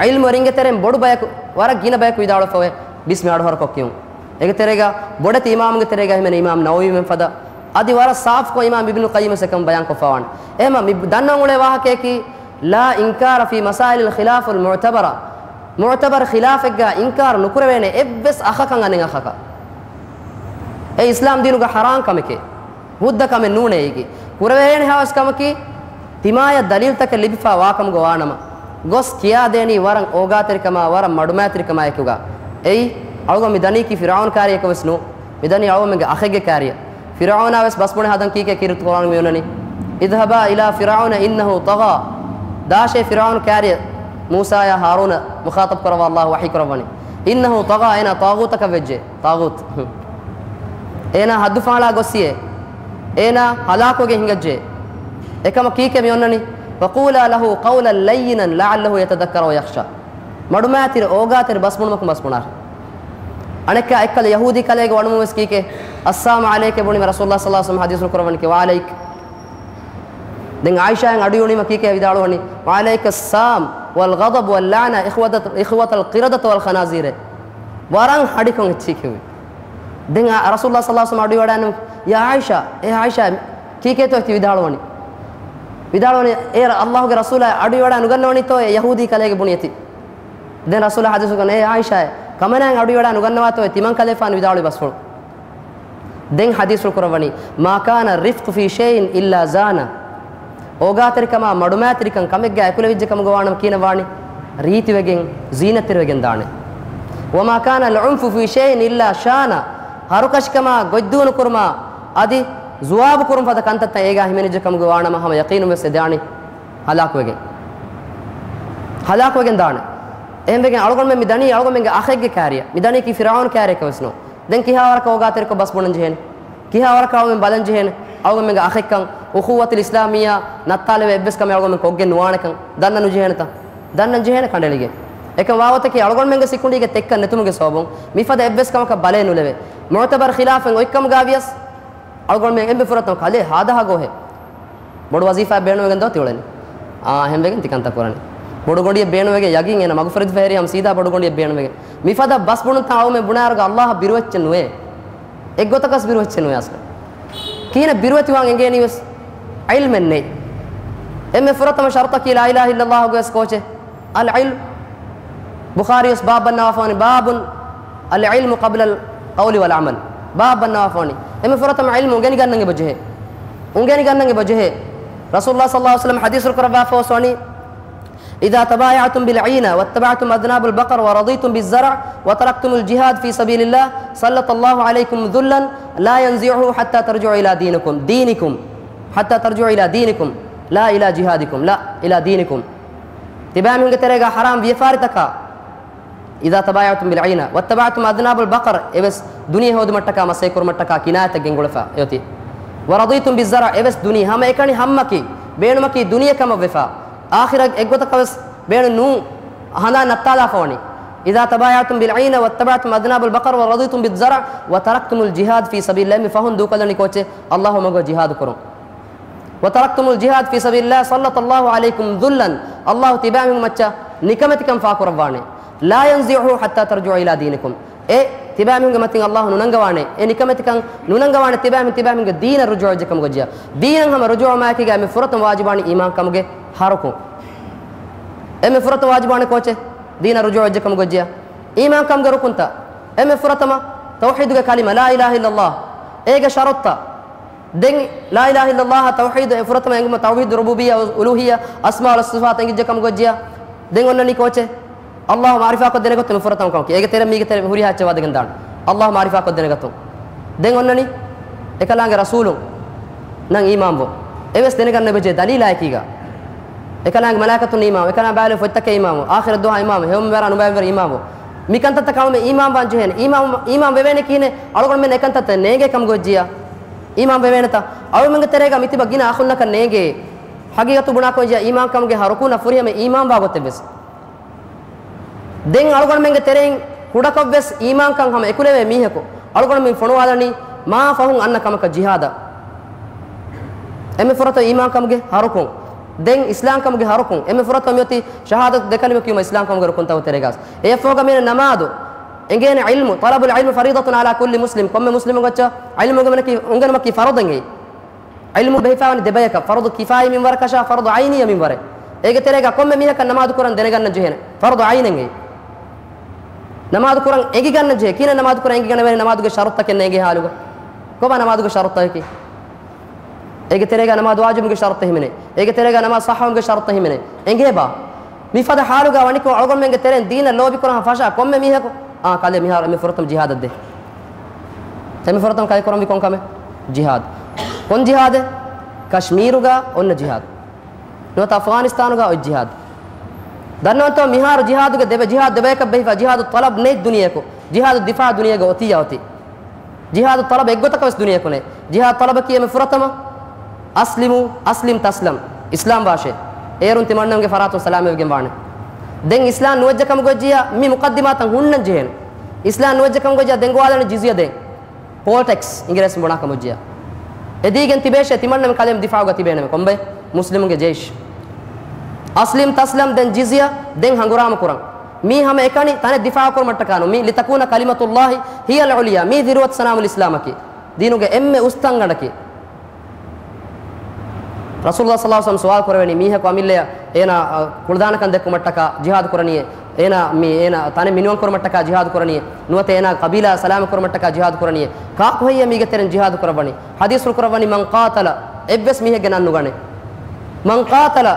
ޢިލްމުވެރިންގެ ތެރެއިން ބޮޑު ބަޔަކު، ވަރަށް ގިނަ ބަޔަކު ވިދާޅުވެފައިވޭ ބިސްމި އަޑުހަރުކޮށް ކިޔުން. އޭގެ ތެރޭގަ ބޮޑެތި އިމާމުންގެ ތެރޭގަ ހިމެނޭ އިމާމް ނަވަވީމެން ފަދަ، އަދި ވަރަށް ސާފުކޮށް އިމާމް އިބްނު ޤައްޔިމް ވެސް އެކަން ބަޔާންކޮށްފައިވާނެ. އެހެމަ މި ދަންނަވަން އުޅޭ ވާހަކަޔަކީ، لا إنكار في مسائل الخلاف المعتبرة. މުޢުތަބަރު ޚިލާފެއްގަ އިންކާރު ނުކުރެވޭނެ އެއްވެސް އަޚަކަށް އަނެއް އަޚަކަށް. އެ އިސްލާމް ދީނުގަ ޙަރާން ކަމެކޭ. ހުއްދަ ކަމެއް ނޫނޭ އޭގެ. ކުރެވޭނެ ހާވެސް ކަމަކީ، ތިމާޔަށް ދަލީލްތަކެއް ލިބިފާ ވާކަމުގަ ވާނަމަ، ގޮސް ކިޔާދޭނީ ވަރަށް އޯގާތެރިކަމާ ވަރަށް މަޑުމައިތިރިކަމާއެކުގަ. އެއީ، އަޅުގަނޑު މި ދަނީކީ ފިރުޢައުނު ކާރިއަކަށް ވެސް ނޫން. މި ދަނީ އަޅުގަނޑުމެންގެ އަޚެއްގެ ކާރިއަށް. ފިރުޢައުނާ ވެސް ބަސްބުނެ ހަދަން ކީކޭ ކީރިތި ޤުރްއާނު މި އޮންނަނީ. اذهبا إلى فرعون إنه طغى. ދާށޭ ފިރުޢައުނު ކާރިއަށް މޫސާޔާ ހާރޫނަ މުޚާޠަބު ކުރައްވާ ﷲ ވަޙީ ކުރައްވަނީ. إنه طغى، އޭނާ ޠާޣޫތަކަށް ވެއްޖެ. ޠާޣޫތު. އޭނާ ޙައްދު ފަހަޅާ ގޮއްސިއޭ. އޭނާ ހަލާކުވެގެން ހިނގައްޖެ. އެކަމަ ކީކޭ މި އޮންނަނީ؟ وقولا له قولا لينا لعله يتذكر أو يخشى. މަޑުމައިތިރި އޯގާތެރި ބަސްބުނުމަކުން ބަސްބުނާށޭ. އަނެއްކާ އެއްކަލަ ޔަހޫދީ ކަލޭގެ ވަނުމުން ވެސް ކީކޭ؟ السلام عليك ބުނީމަ ރަސޫލުﷲ ޞައްލަﷲ ޢަލައިހި ވަސައްލަމަ ޙަދީޘް ކުރައްވަނީ ކީ؟ وعليك. ދެން ޢާއިޝާއަށް އަޑު އިވުނީމަ ކީކޭ ވިދާޅުވަނީ؟ وعليك السام والغضب واللعنة إخوة، إخوة القردة والخنازير. ވަރަށް ހަޑިކޮން އެއްޗެކެވެ. ދެން އާ، ރަސޫލުﷲ ޞައްލަﷲ ޢަލައިހި ވަސައްލަމަ އަޑު އިވަޑާނު، يا عائشة، އޭ ޢާއިޝާ، ކީކޭތޯ އެތި ވިދާޅުވަނީ؟ ވިދާޅުވަނީ، އޭ ރަ-، ﷲގެ ރަސޫލާ އަޑު އިވަޑާ ނުގަންނަވަނީތޯ އެ ޔަހޫދީ ކަލޭގެ ބުނި އެތި. ދެން ރަސޫލާ ޙަދީޘް ކުރަން، އޭ ޢާއިޝާ، ކަމަނާއަށް އަޑު އިވަޑާ ނުގަންނަވާތޯ އެ ތިމަން ކަލޭފާނު ވިދާޅުވި ބަސްފުޅު. ދެން ޙަދީޘްފުޅު ކުރައްވަނީ، ما كان الرفق في شيء إلا زانه. އޯގާތެރިކަމާ މަޑުމައިތިރިކަން ކަމެއްގަ އެކުލެވިއްޖެ ކަމުގަ ވާނަމަ ކީނަ ވާނީ، ރީތިވެގެން، ޒީނަތްތެރިވެގެން ދާނެ. وما كان العنف في شيء إلا شانه. ހަރުކަށިކަމާ، ގޮތްދޫނުކުރުމާ، އަދި ޒުވާބު ކުރުން ފަދަ ކަންތައްތައް އޭގާ ހިމެނިއްޖެ ކަމުގަ ވާނަމަ، ހަމަ ޔަޤީނުން ވެސް އެ ދާނީ ހަލާކުވެގެން. ހަލާކުވެގެން ދާނެ. އެހެންވެގެން އަޅުގަނޑުމެން މި ދަނީ އަޅުގަނޑުމެންގެ އަޚެއްގެ ކާރިއަށް. މި ދަނީކީ ފިރްޢައުނު ކާރިއަކަށް ވެސް ނޫން. ދެން ކިހާވަރަކަށް އޯގާތެރިކޮށް ބަސް ބުނަން ޖެހޭނެ؟ ކިހާވަރަކަށް އަޅުގަނޑުމެން ބަލަން ޖެހޭނެ؟ އަޅުގަނޑުމެންގެ އަޚެއްކަން އުޚުއްވަތުލް އިސްލާމިއްޔާ ނައްތާލެވޭ އެއްވެސް ކަމެއް އަޅުގަނޑުމެން ކޮށްގެން ނުވާނެކަން ދަންނަން ނުޖެހޭނެތަ؟ ދަންނަން ޖެހޭނެ ކަނޑައެޅިގެން. އެކަމް ވާގޮތަކީ އަޅުގަނޑުމެންގެ ސިކުނޑީގެ ތެއްކަން ނެތުމުގެ ސަބަބުން މިފަދަ އެއްވެސް ކަމަކަށް ބަލައެއް ނުލެވޭ. މުޢުތަބަރު ޚިލާފެއް އޮތްކަމުގަ ވިޔަސް، އަޅުގަނޑުމެން އެންމެ ފުރަތަމަ ކަލޭ ހާދަހާ ގޯހެއް. ބޮޑު ވަޒީފާއެއް ބޭނުންވެގެން ދޯ ތިއުޅެނީ؟ އާ، އެހެންވެގެން ތި ކަންތައް ކުރަނީ. ބޮޑު ގޮނޑިއެއް ބޭނުންވެގެން ޔަގީން އޭނަ މަގުފުރެދިފަ ހެރި ހަމަ ސީދާ ބޮޑު ގޮނޑިއެއް ބޭނުންވެގެން. މިފަދަ ބަސް ބުނުންތާ އަޅުމެން ބުނާއިރުގަ ﷲއަށް ބިރުވެއްޗެއް ނުވޭ. އެއްގޮތަކަސް ބިރުވެއްޗެއް ނުވޭ އަސްލު. ކިހިނެއް ބިރުވެތިވާން އެނގޭނީ ވެސް ޢިލްމެއް ނެތް. އެންމެ ފުރަތަމަ ޝަރުޠަކީ ލާ އިލާހަ އިއްލައްލާހުގެ ވެސް ކޯޗެއް. العلم، ބުޚާރީ ވެސް ބާބު ބަންނަވާފަވަނީ، باب العلم قبل القول والعمل. ބާބު ބަންނަވާފަވަނީ. އެންމެ ފުރަތަމަ ޢިލްމު އުނގެނިގަންނަން އެބަޖެހޭ. އުނގެނިގަންނަން އެބަޖެހޭ. ރަސޫލުﷲ ޞައްލަﷲ ޢަލައިހި ވަސައްލަމަ ޙަދީޘްފުޅު ކުރައްވާފަ ވެސް ވަނީ، إذا تبايعتم بالعينة واتبعتم أذناب البقر ورضيتم بالزرع وتركتم الجهاد في سبيل الله سلط الله عليكم ذلا لا ينزعه حتى ترجعوا إلى دينكم، دينكم، حتى ترجعوا إلى دينكم، لا إلى جهادكم، لا، إلى دينكم. ތިބާމީހުންގެ ތެރޭގަ ޙަރާމް ވިޔަފާރިތަކާ، إذا تبايعتم بالعينة واتبعتم أذناب البقر، އެވެސް ދުނިޔެ ހޯދުމަށްޓަކާ މަސޭ ކުރުމަށްޓަކާ ކިނާޔަތެއް ގެންގުޅެފަ އޮތީ. ورضيتم بالزرع، އެވެސް ދުނި ހަމައެކަނި ހައްމަކީ، ބޭނުމަކީ ދުނިޔެ ކަމަށް ވެފަ، އާޚިރަތް އެއްގޮތަކަށް ވެސް ބޭނުން ނޫން، ހަނދާން ނައްތާލާފަ ވަނީ. إذا تبايعتم بالعينة واتبعتم أذناب البقر ورضيتم بالزرع وتركتم الجهاد في سبيل الله، މި ފަހުން ދޫކޮށްލަނީ ކޯޗެއް؟ ﷲ މަގުގަ ޖިހާދު ކުރުން. وتركتم الجهاد في سبيل الله سلط الله عليكم ذلا، ﷲ ތިބާމީހުން މައްޗަށް ނިކަމެތިކަން ފާކުރައްވާނެ. لا ينزعه حتى ترجعوا إلى دينكم. އެ ތިބާމީހުންގެ މަތިން ﷲ ނުނަންގަވާނެ. އެ ނިކަމެތިކަން ނުނަންގަވާނެ ތިބާމީހުން ތިބާމީހުންގެ ދީނަށް ރުޖޫޢަވެއްޖެ ކަމުގަ ޖިޔާ. ދީނަށް ހަމަ ރުޖޫޢަވުމާއެކީގަ އެންމެ ފުރަތަމަ ވާޖިބުވާނީ އީމާންކަމުގެ ހަ ރުކުން. އެންމެ ފުރަތަމަ ވާޖިބުވާނެ ކޯޗެއް؟ ދީނަށް ރުޖޫޢަވެއްޖެ ކަމުގަ ޖިޔާ. އީމާންކަމުގެ ރުކުންތައް. އެންމެ ފުރަތަމަ ތައުޙީދުގެ ކަލިމަ، لا إله إلا الله. އޭގެ ޝަރުޠުތައް. ދެން لا إله إلا الله، ތައުޙީދު އެ ފުރަތަމަ އެނގުމަށް ތައުޙީދު ރުބޫބިއްޔާ، އުލޫހިއްޔާ، އަސްމާ ވަ ޞިފާތު އެނގިއްޖެ ކަމުގަ ޖިޔާ. ދެން އޮންނަނީ ކޯޗެއް؟ ﷲ މަޢުރިފާކޮށް ދެނެގަތުން މި ފުރަތަމަ ކަމަކީ. އޭގެ ތެރެ މީގެ ތެރެ ހުރިހާ އެއްޗެއް ވާދެގެން ދާނެ. ﷲ މަޢުރިފާކޮށް ދެނެގަތުން. ދެން އޮންނަނީ އެކަލާނގެ ރަސޫލުން ނަން އީމާންވުން. އެވެސް ދެނެގަންނަ އެބަޖެހޭ ދަލީލާ އެކީގަ. އެކަލާނގެ މަލާއިކަތުން އީމާންވުން، އެކަލާނގެ ބައިވެރި ފޮތްތަކަށް އީމާންވުން، އާޚިރަތް ދުވަހަށް އީމާންވުން، ހެޔޮ މިވަރާ ނުބައިވެރި އީމާންވުން. މި ކަންތައްތައް ކަމުމެ އީމާންވާން ޖެހޭނެ. އީމާން، އީމާން ވެވޭނެ ކިހިނެއް؟ އަޅުގަނޑުމެން އެކަންތައްތައް ނޭނގޭ ކަމުގަ ޖިޔާ. އީމާން ވެވޭނެތަ؟ އަޅުގަނޑުމެންގެ ތެރޭގަ މިތިބަ ގިނަ އަޚުންނަކަށް ނޭނގޭ. ހަގީގަތު ބުނާކޮށް ޖިޔާ އީމާންކަމުގެ ހަ ރުކުން ފުރިހަމަ އީމާންވާ ގޮތެއްވެސް. ދެން އަޅުގަނޑުމެންގެ ތެރެއިން ކުޑަކޮށްވެސް އީމާންކަން ހަމަ އެކުލެވޭ މީހަކު އަޅުގަނޑުމެން ފޮނުވާލަނީ މާ ފަހުން އަންނަ ކަމަކަށް ޖިހާދަށް. އެންމެ ފުރަތަމަ އީމާންކަމުގެ ހަ ރުކުން. ދެން އިސްލާމްކަމުގެ ހަ ރުކުން. އެންމެ ފުރަތަމަ މިއޮތީ ޝަހާދަތު ދެ ކަލިމަ ކިޔުމަށް އިސްލާމްކަމުގެ ރުކުންތަކުގެ ތެރޭގަ. އެއަށްފަހުގަ މިއަންނަ ނަމާދު، އެނގޭނެ ޢިލްމު، طلب العلم فريضة على كل مسلم. ކޮންމެ މުސްލިމުން އައްޗަށް ޢިލްމު އުނގެނުމަކީ، އުނގެނުމަކީ ފަރުޟެއް. ޢިލްމު ބެހިފާވަނީ ދެ ބަޔަކަށް، ފަރުޟު ކިފާއީ މިންވަރަކަށާ، ފަރުޟު ޢައިނީ މިންވަރެއް. އޭގެ ތެރޭގަ ކޮންމެ މީހަކަށް ނަމާދު ކުރަން ދެނެގަންނަން ޖެހޭނެ. ފަރުޟު ޢައިނެއް. ނަމާދު ކުރަން އެނގިގަންނަން ޖެހޭ. ކިހިނެއް ނަމާދު ކުރަން އެނގިގަނެވޭނެ؟ ނަމާދުގެ ޝަރުޠުތަކެއް ނޭނގޭ ހާލުގަ. ކޮބާ ނަމާދުގެ ޝަރުޠަކީ؟ އޭގެ ތެރޭގަ ނަމާދު ވާޖިބުގެ ޝަރުޠެއް ހިމެނޭ. އޭގެ ތެރޭގަ ނަމާދު ޞައްޙަވުމުގެ ޝަރުޠެއް ހިމެނޭ. އެނގޭބާ؟ މިފަދަ ހާލުގަ ވަނިކޮށް އަޅުގަނޑުމެންގެ ތެރެއިން ދީނަށް ލޯބިކުރާ ފަށާ ކޮންމެ މީހަކު، އާ، ކަލޭ މިހާރު އެންމެ ފުރަތަމަ ޖިހާދަށް ދޭ. އެންމެ ފުރަތަމަ ކައި ކުރަންވީ ކޮންކަމެއް؟ ޖިހާދު. ކޮން ޖިހާދެއް؟ ކަޝްމީރުގަ އޮންނަ ޖިހާދު. ނުވަތަ އަފްޣާނިސްތާނުގަ އޮތް ޖިހާދު. ދަންނަވަންތޯ މިހާރު ޖިހާދުގެ ދެބެ-، ޖިހާދު ދެބަޔަކަށް ބެހިފަ، ޖިހާދު ޠަލަބް ނެތް ދުނިޔެއަކު، ޖިހާދު ދިފާޢު ދުނިޔޭގަ އޮތިއްޔާ އޮތީ. ޖިހާދު ޠަލަބް އެއްގޮތަކަށް ވެސް ދުނިޔެއަކު ނެތް. ޖިހާދު ޠަލަބަކީ އެންމެ ފުރަތަމަ، "أسلموا، أسلم تسلم"، އިސްލާމް ވާށޭ، އޭރުން ތިމަންނަމެންގެ ފަރާތުން ސަލާމަތްވެގެން ވާނެ. ދެން އިސްލާމް ނުވެއްޖެ ކަމުގަ ވެއްޖިއްޔާ މި މުޤައްދިމާތައް ހުންނަން ޖެހޭނެ. އިސްލާމް ނުވެއްޖެ ކަމުގަ ވެއްޖިއްޔާ ދެން ގޮވާލަނީ ޖިޒްޔަ ދޭން. ޕޯލް ޓެކްސް އިނގިރޭސިން ބުނާ ކަމުގަ ވެއްޖިއްޔާ. އެދީގެން ތިބޭށޭ ތިމަންނަމެން ކަލޭމެން ދިފާޢުގަ ތިބޭނަމޭ. ކޮންބައި؟ މުސްލިމުންގެ ޖެއިޝް. "أسلم تسلم"، ދެން ޖިޒްޔަ، ދެން ހަނގުރާމަ ކުރަން. މީ ހަމަ އެކަނި ތަނެއް ދިފާޢު ކުރުމަށްޓަކާ ނޫން. މީ "لتكون كلمة الله هي العليا"، މީ ޛިރުވަތު ސަނާމުލް އިސްލާމަކީ. ދީނުގެ އެންމެ އުސް ތަންގަނޑަކީ. ރަސޫލުﷲ ޞައްލަﷲ ޢަލައިހި ވަސައްލަމަ ސުވާލު ކުރެވެނީ، މީހަކު އަމިއްލަޔަށް އޭނާ، އަ، ކުޅަދާނަކަން ދެއްކުމަށްޓަކާ ޖިހާދު ކުރަނީއޭ؟ އޭނާ މި، އޭނާ ތަނެއް މިނިވަން ކުރުމަށްޓަކާ ޖިހާދު ކުރަނީއޭ؟ ނުވަތަ އޭނާ ޤަބީލާ ސަލާމަތް ކުރުމަށްޓަކާ ޖިހާދު ކުރަނީއޭ؟ ކާކު ހެއްޔޭ މީގެ ތެރެއިން ޖިހާދު ކުރައްވަނީ؟ ޙަދީޘްފުޅު ކުރައްވަނީ، "من قاتل"، އެއްވެސް މީހެއްގެ ނަން ނުގަނޭ. "من قاتل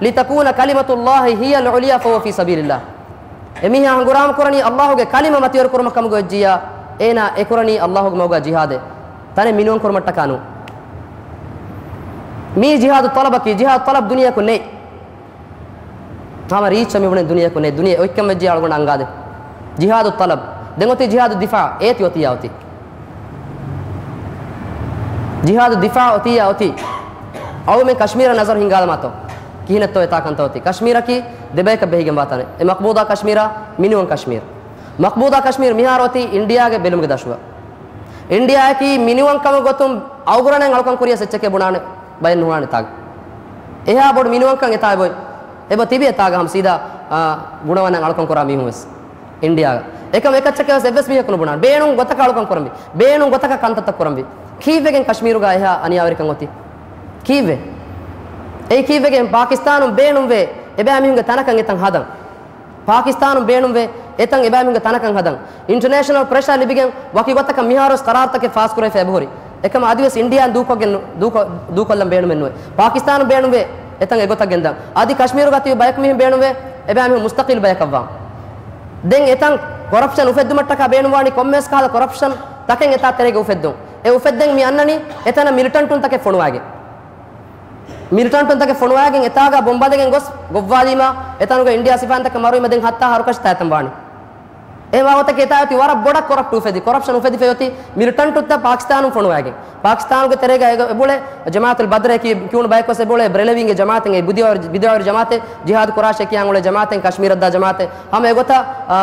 لتكون كلمة الله هي العليا فهو في سبيل الله". އެމީހާ ހަނގުރާމަ ކުރަނީ ﷲގެ ކަލިމަ މަތިވެރި ކުރުމަށް ކަމުގަ ވެއްޖިއްޔާ، އޭނާ އެކުރަނީ ﷲގެ މަގުގަ ޖިހާދެއް. ތަނެއް މިނިވަން ކުރުމަށްޓަކާ ނޫން. މީ ޖިހާދު ޠަލަބަކީ، ޖިހާދު ޠަލަބް ދުނިޔެއަކު ނެތް. ހަމަ ރީއްޗަށް މި ބުނެ ދުނިޔެއަކު ނެތް. ދުނިޔެ އޮތްކަން ވެއްޖެ އަޅުގަނޑަށް އަންގާދެ. ޖިހާދު ޠަލަބް. ދެން އޮތީ ޖިހާދު ދިފާޢު. އޭތި އޮތިއްޔާ އޮތީ. ޖިހާދު ދިފާޢު އޮތިއްޔާ އޮތީ. އަޅުމެން ކަޝްމީރަށް ނަޒަރު ހިންގާލަމާތޯ. ކިހިނެއްތޯ އެތާ ކަންތައް އޮތީ. ކަޝްމީރަކީ ދެބަޔަކަށް ބެހިގެންވާ ތަނެއް. އެ މަޤްބޫޟާ ކަޝްމީރާ، މިނިވަން ކަޝްމީރު. މަޤްބޫޟާ ކަޝްމީރު މިހާރު އޮތީ އިންޑިއާގެ ބެލުމުގެ ދަށުގަ. އިންޑިއާއަކީ މިނިވަންކަމުގެ ގޮތުން އަޅުގަނޑަށް އަޅުކަން ކުރިޔަސް އެއްޗެކޭ ބުނާނެ ބައެއް ނުހުންނާނެ އެތާގަ. އެހާ ބޮޑު މިނިވަންކަން އެތާ އެބޮތް. އެބަ ތިބި އެތާގަ ހަމަ ސީދާ، އާ، ގުނަވަނަށް އަޅުކަން ކުރާ މީހުން ވެސް އިންޑިއާގަ. އެކަމް އެކައްޗަކޭ ވެސް އެއްވެސް މީހަކު ނުބުނާނެ. ބޭނުން ގޮތަކަށް އަޅުކަން ކުރަންވީ. ބޭނުން ގޮތަކަށް ކަންތައްތައް ކުރަންވީ. ކީއްވެގެން ކަޝްމީރުގަ އެހާ އަނިޔާވެރިކަން އޮތީ؟ ކީއްވެ؟ އެއީ ކީއްވެގެން ޕާކިސްތާނުން ބޭނުންވޭ އެބައިމީހުންގެ ތަނަކަށް އެތަން ހަދަން؟ ޕާކިސްތާނުން ބޭނުންވޭ އެތަން އެބައިމީހުންގެ ތަނަކަށް ހަދަން. އިންޓަރނޭޝަނަލް ޕްރެޝާ ލިބިގެން ވަކި ގޮތަކަށް މިހާރުވެސް ޤަރާރުތަކެއް ފާސްކުރެވިފަ އެބަހުރި. އެކަމަށް އަދިވެސް އިންޑިއާއިން ދޫކޮށްގެން ނު-، ދޫކޮ-، ދޫކޮށްލަން ބޭނުމެއް ނުވޭ. ޕާކިސްތާނުން ބޭނުންވޭ އެތަން އެގޮތަށް ގެންދަން. އަދި ކަޝްމީރުގަ ތިބި ބަޔަކު މީހުން ބޭނުންވޭ އެބައިމީހުން މުސްތަޤިލް ބަޔަކަށްވާން. ދެން އެތަން ކޮރަޕްޝަން އުފެއްދުމަށްޓަކާ ބޭނުންވާނީ ކޮންމެވެސް ކަހަލަ ކޮރަޕްޝަން ތަކެއް އެތާ ތެރޭގަ އުފެއްދުން. އެ އުފެއްދެން މި އަންނަނީ އެތަނަށް މިލިޓަންޓުންތަކެއް ފޮނުވާގެން. މިލިޓަންޓުންތަކެއް ފޮނުވާގެން އެތާގަ ބޮމްބަ އަދިގެން ގޮސް ގޮއްވާލީމާ، އެތަނުގެ އިންޑިއާ ސިފައިންތަކެއް މަރުވީމަ ދެން ހައްތާ ހަ ރަށަކަށި ތާއެތަން ވާނެ. އެހެން ވާގޮތަކީ އެތާ އޮތީ ވަރަށް ބޮޑަށް ކޮރަޕްޓް އުފެދި، ކޮރަޕްޝަން އުފެދިފަ އޮތީ މިލިޓަންޓުންތައް ޕާކިސްތާނުން ފޮނުވާގެން. ޕާކިސްތާނުގެ ތެރޭގަ އެ-، އެބުޅޭ ޖަމާއަތުލް ބަދްރަކީ ކިޔުނު ބަޔަކުވެސް އެބުޅޭ، ބްރެލަވީންގެ ޖަމާއަތެއް، އެ ބިދްޢަވެރި، ބިދްޢަވެރި ޖަމާއަތެއް، ޖިހާދު ކުރާށޭ ކިޔާން އުޅޭ ޖަމާއަތެއް، ކަޝްމީރަށްދާ ޖަމާއަތެއް. ހަމަ އެގޮތަށް، އާ،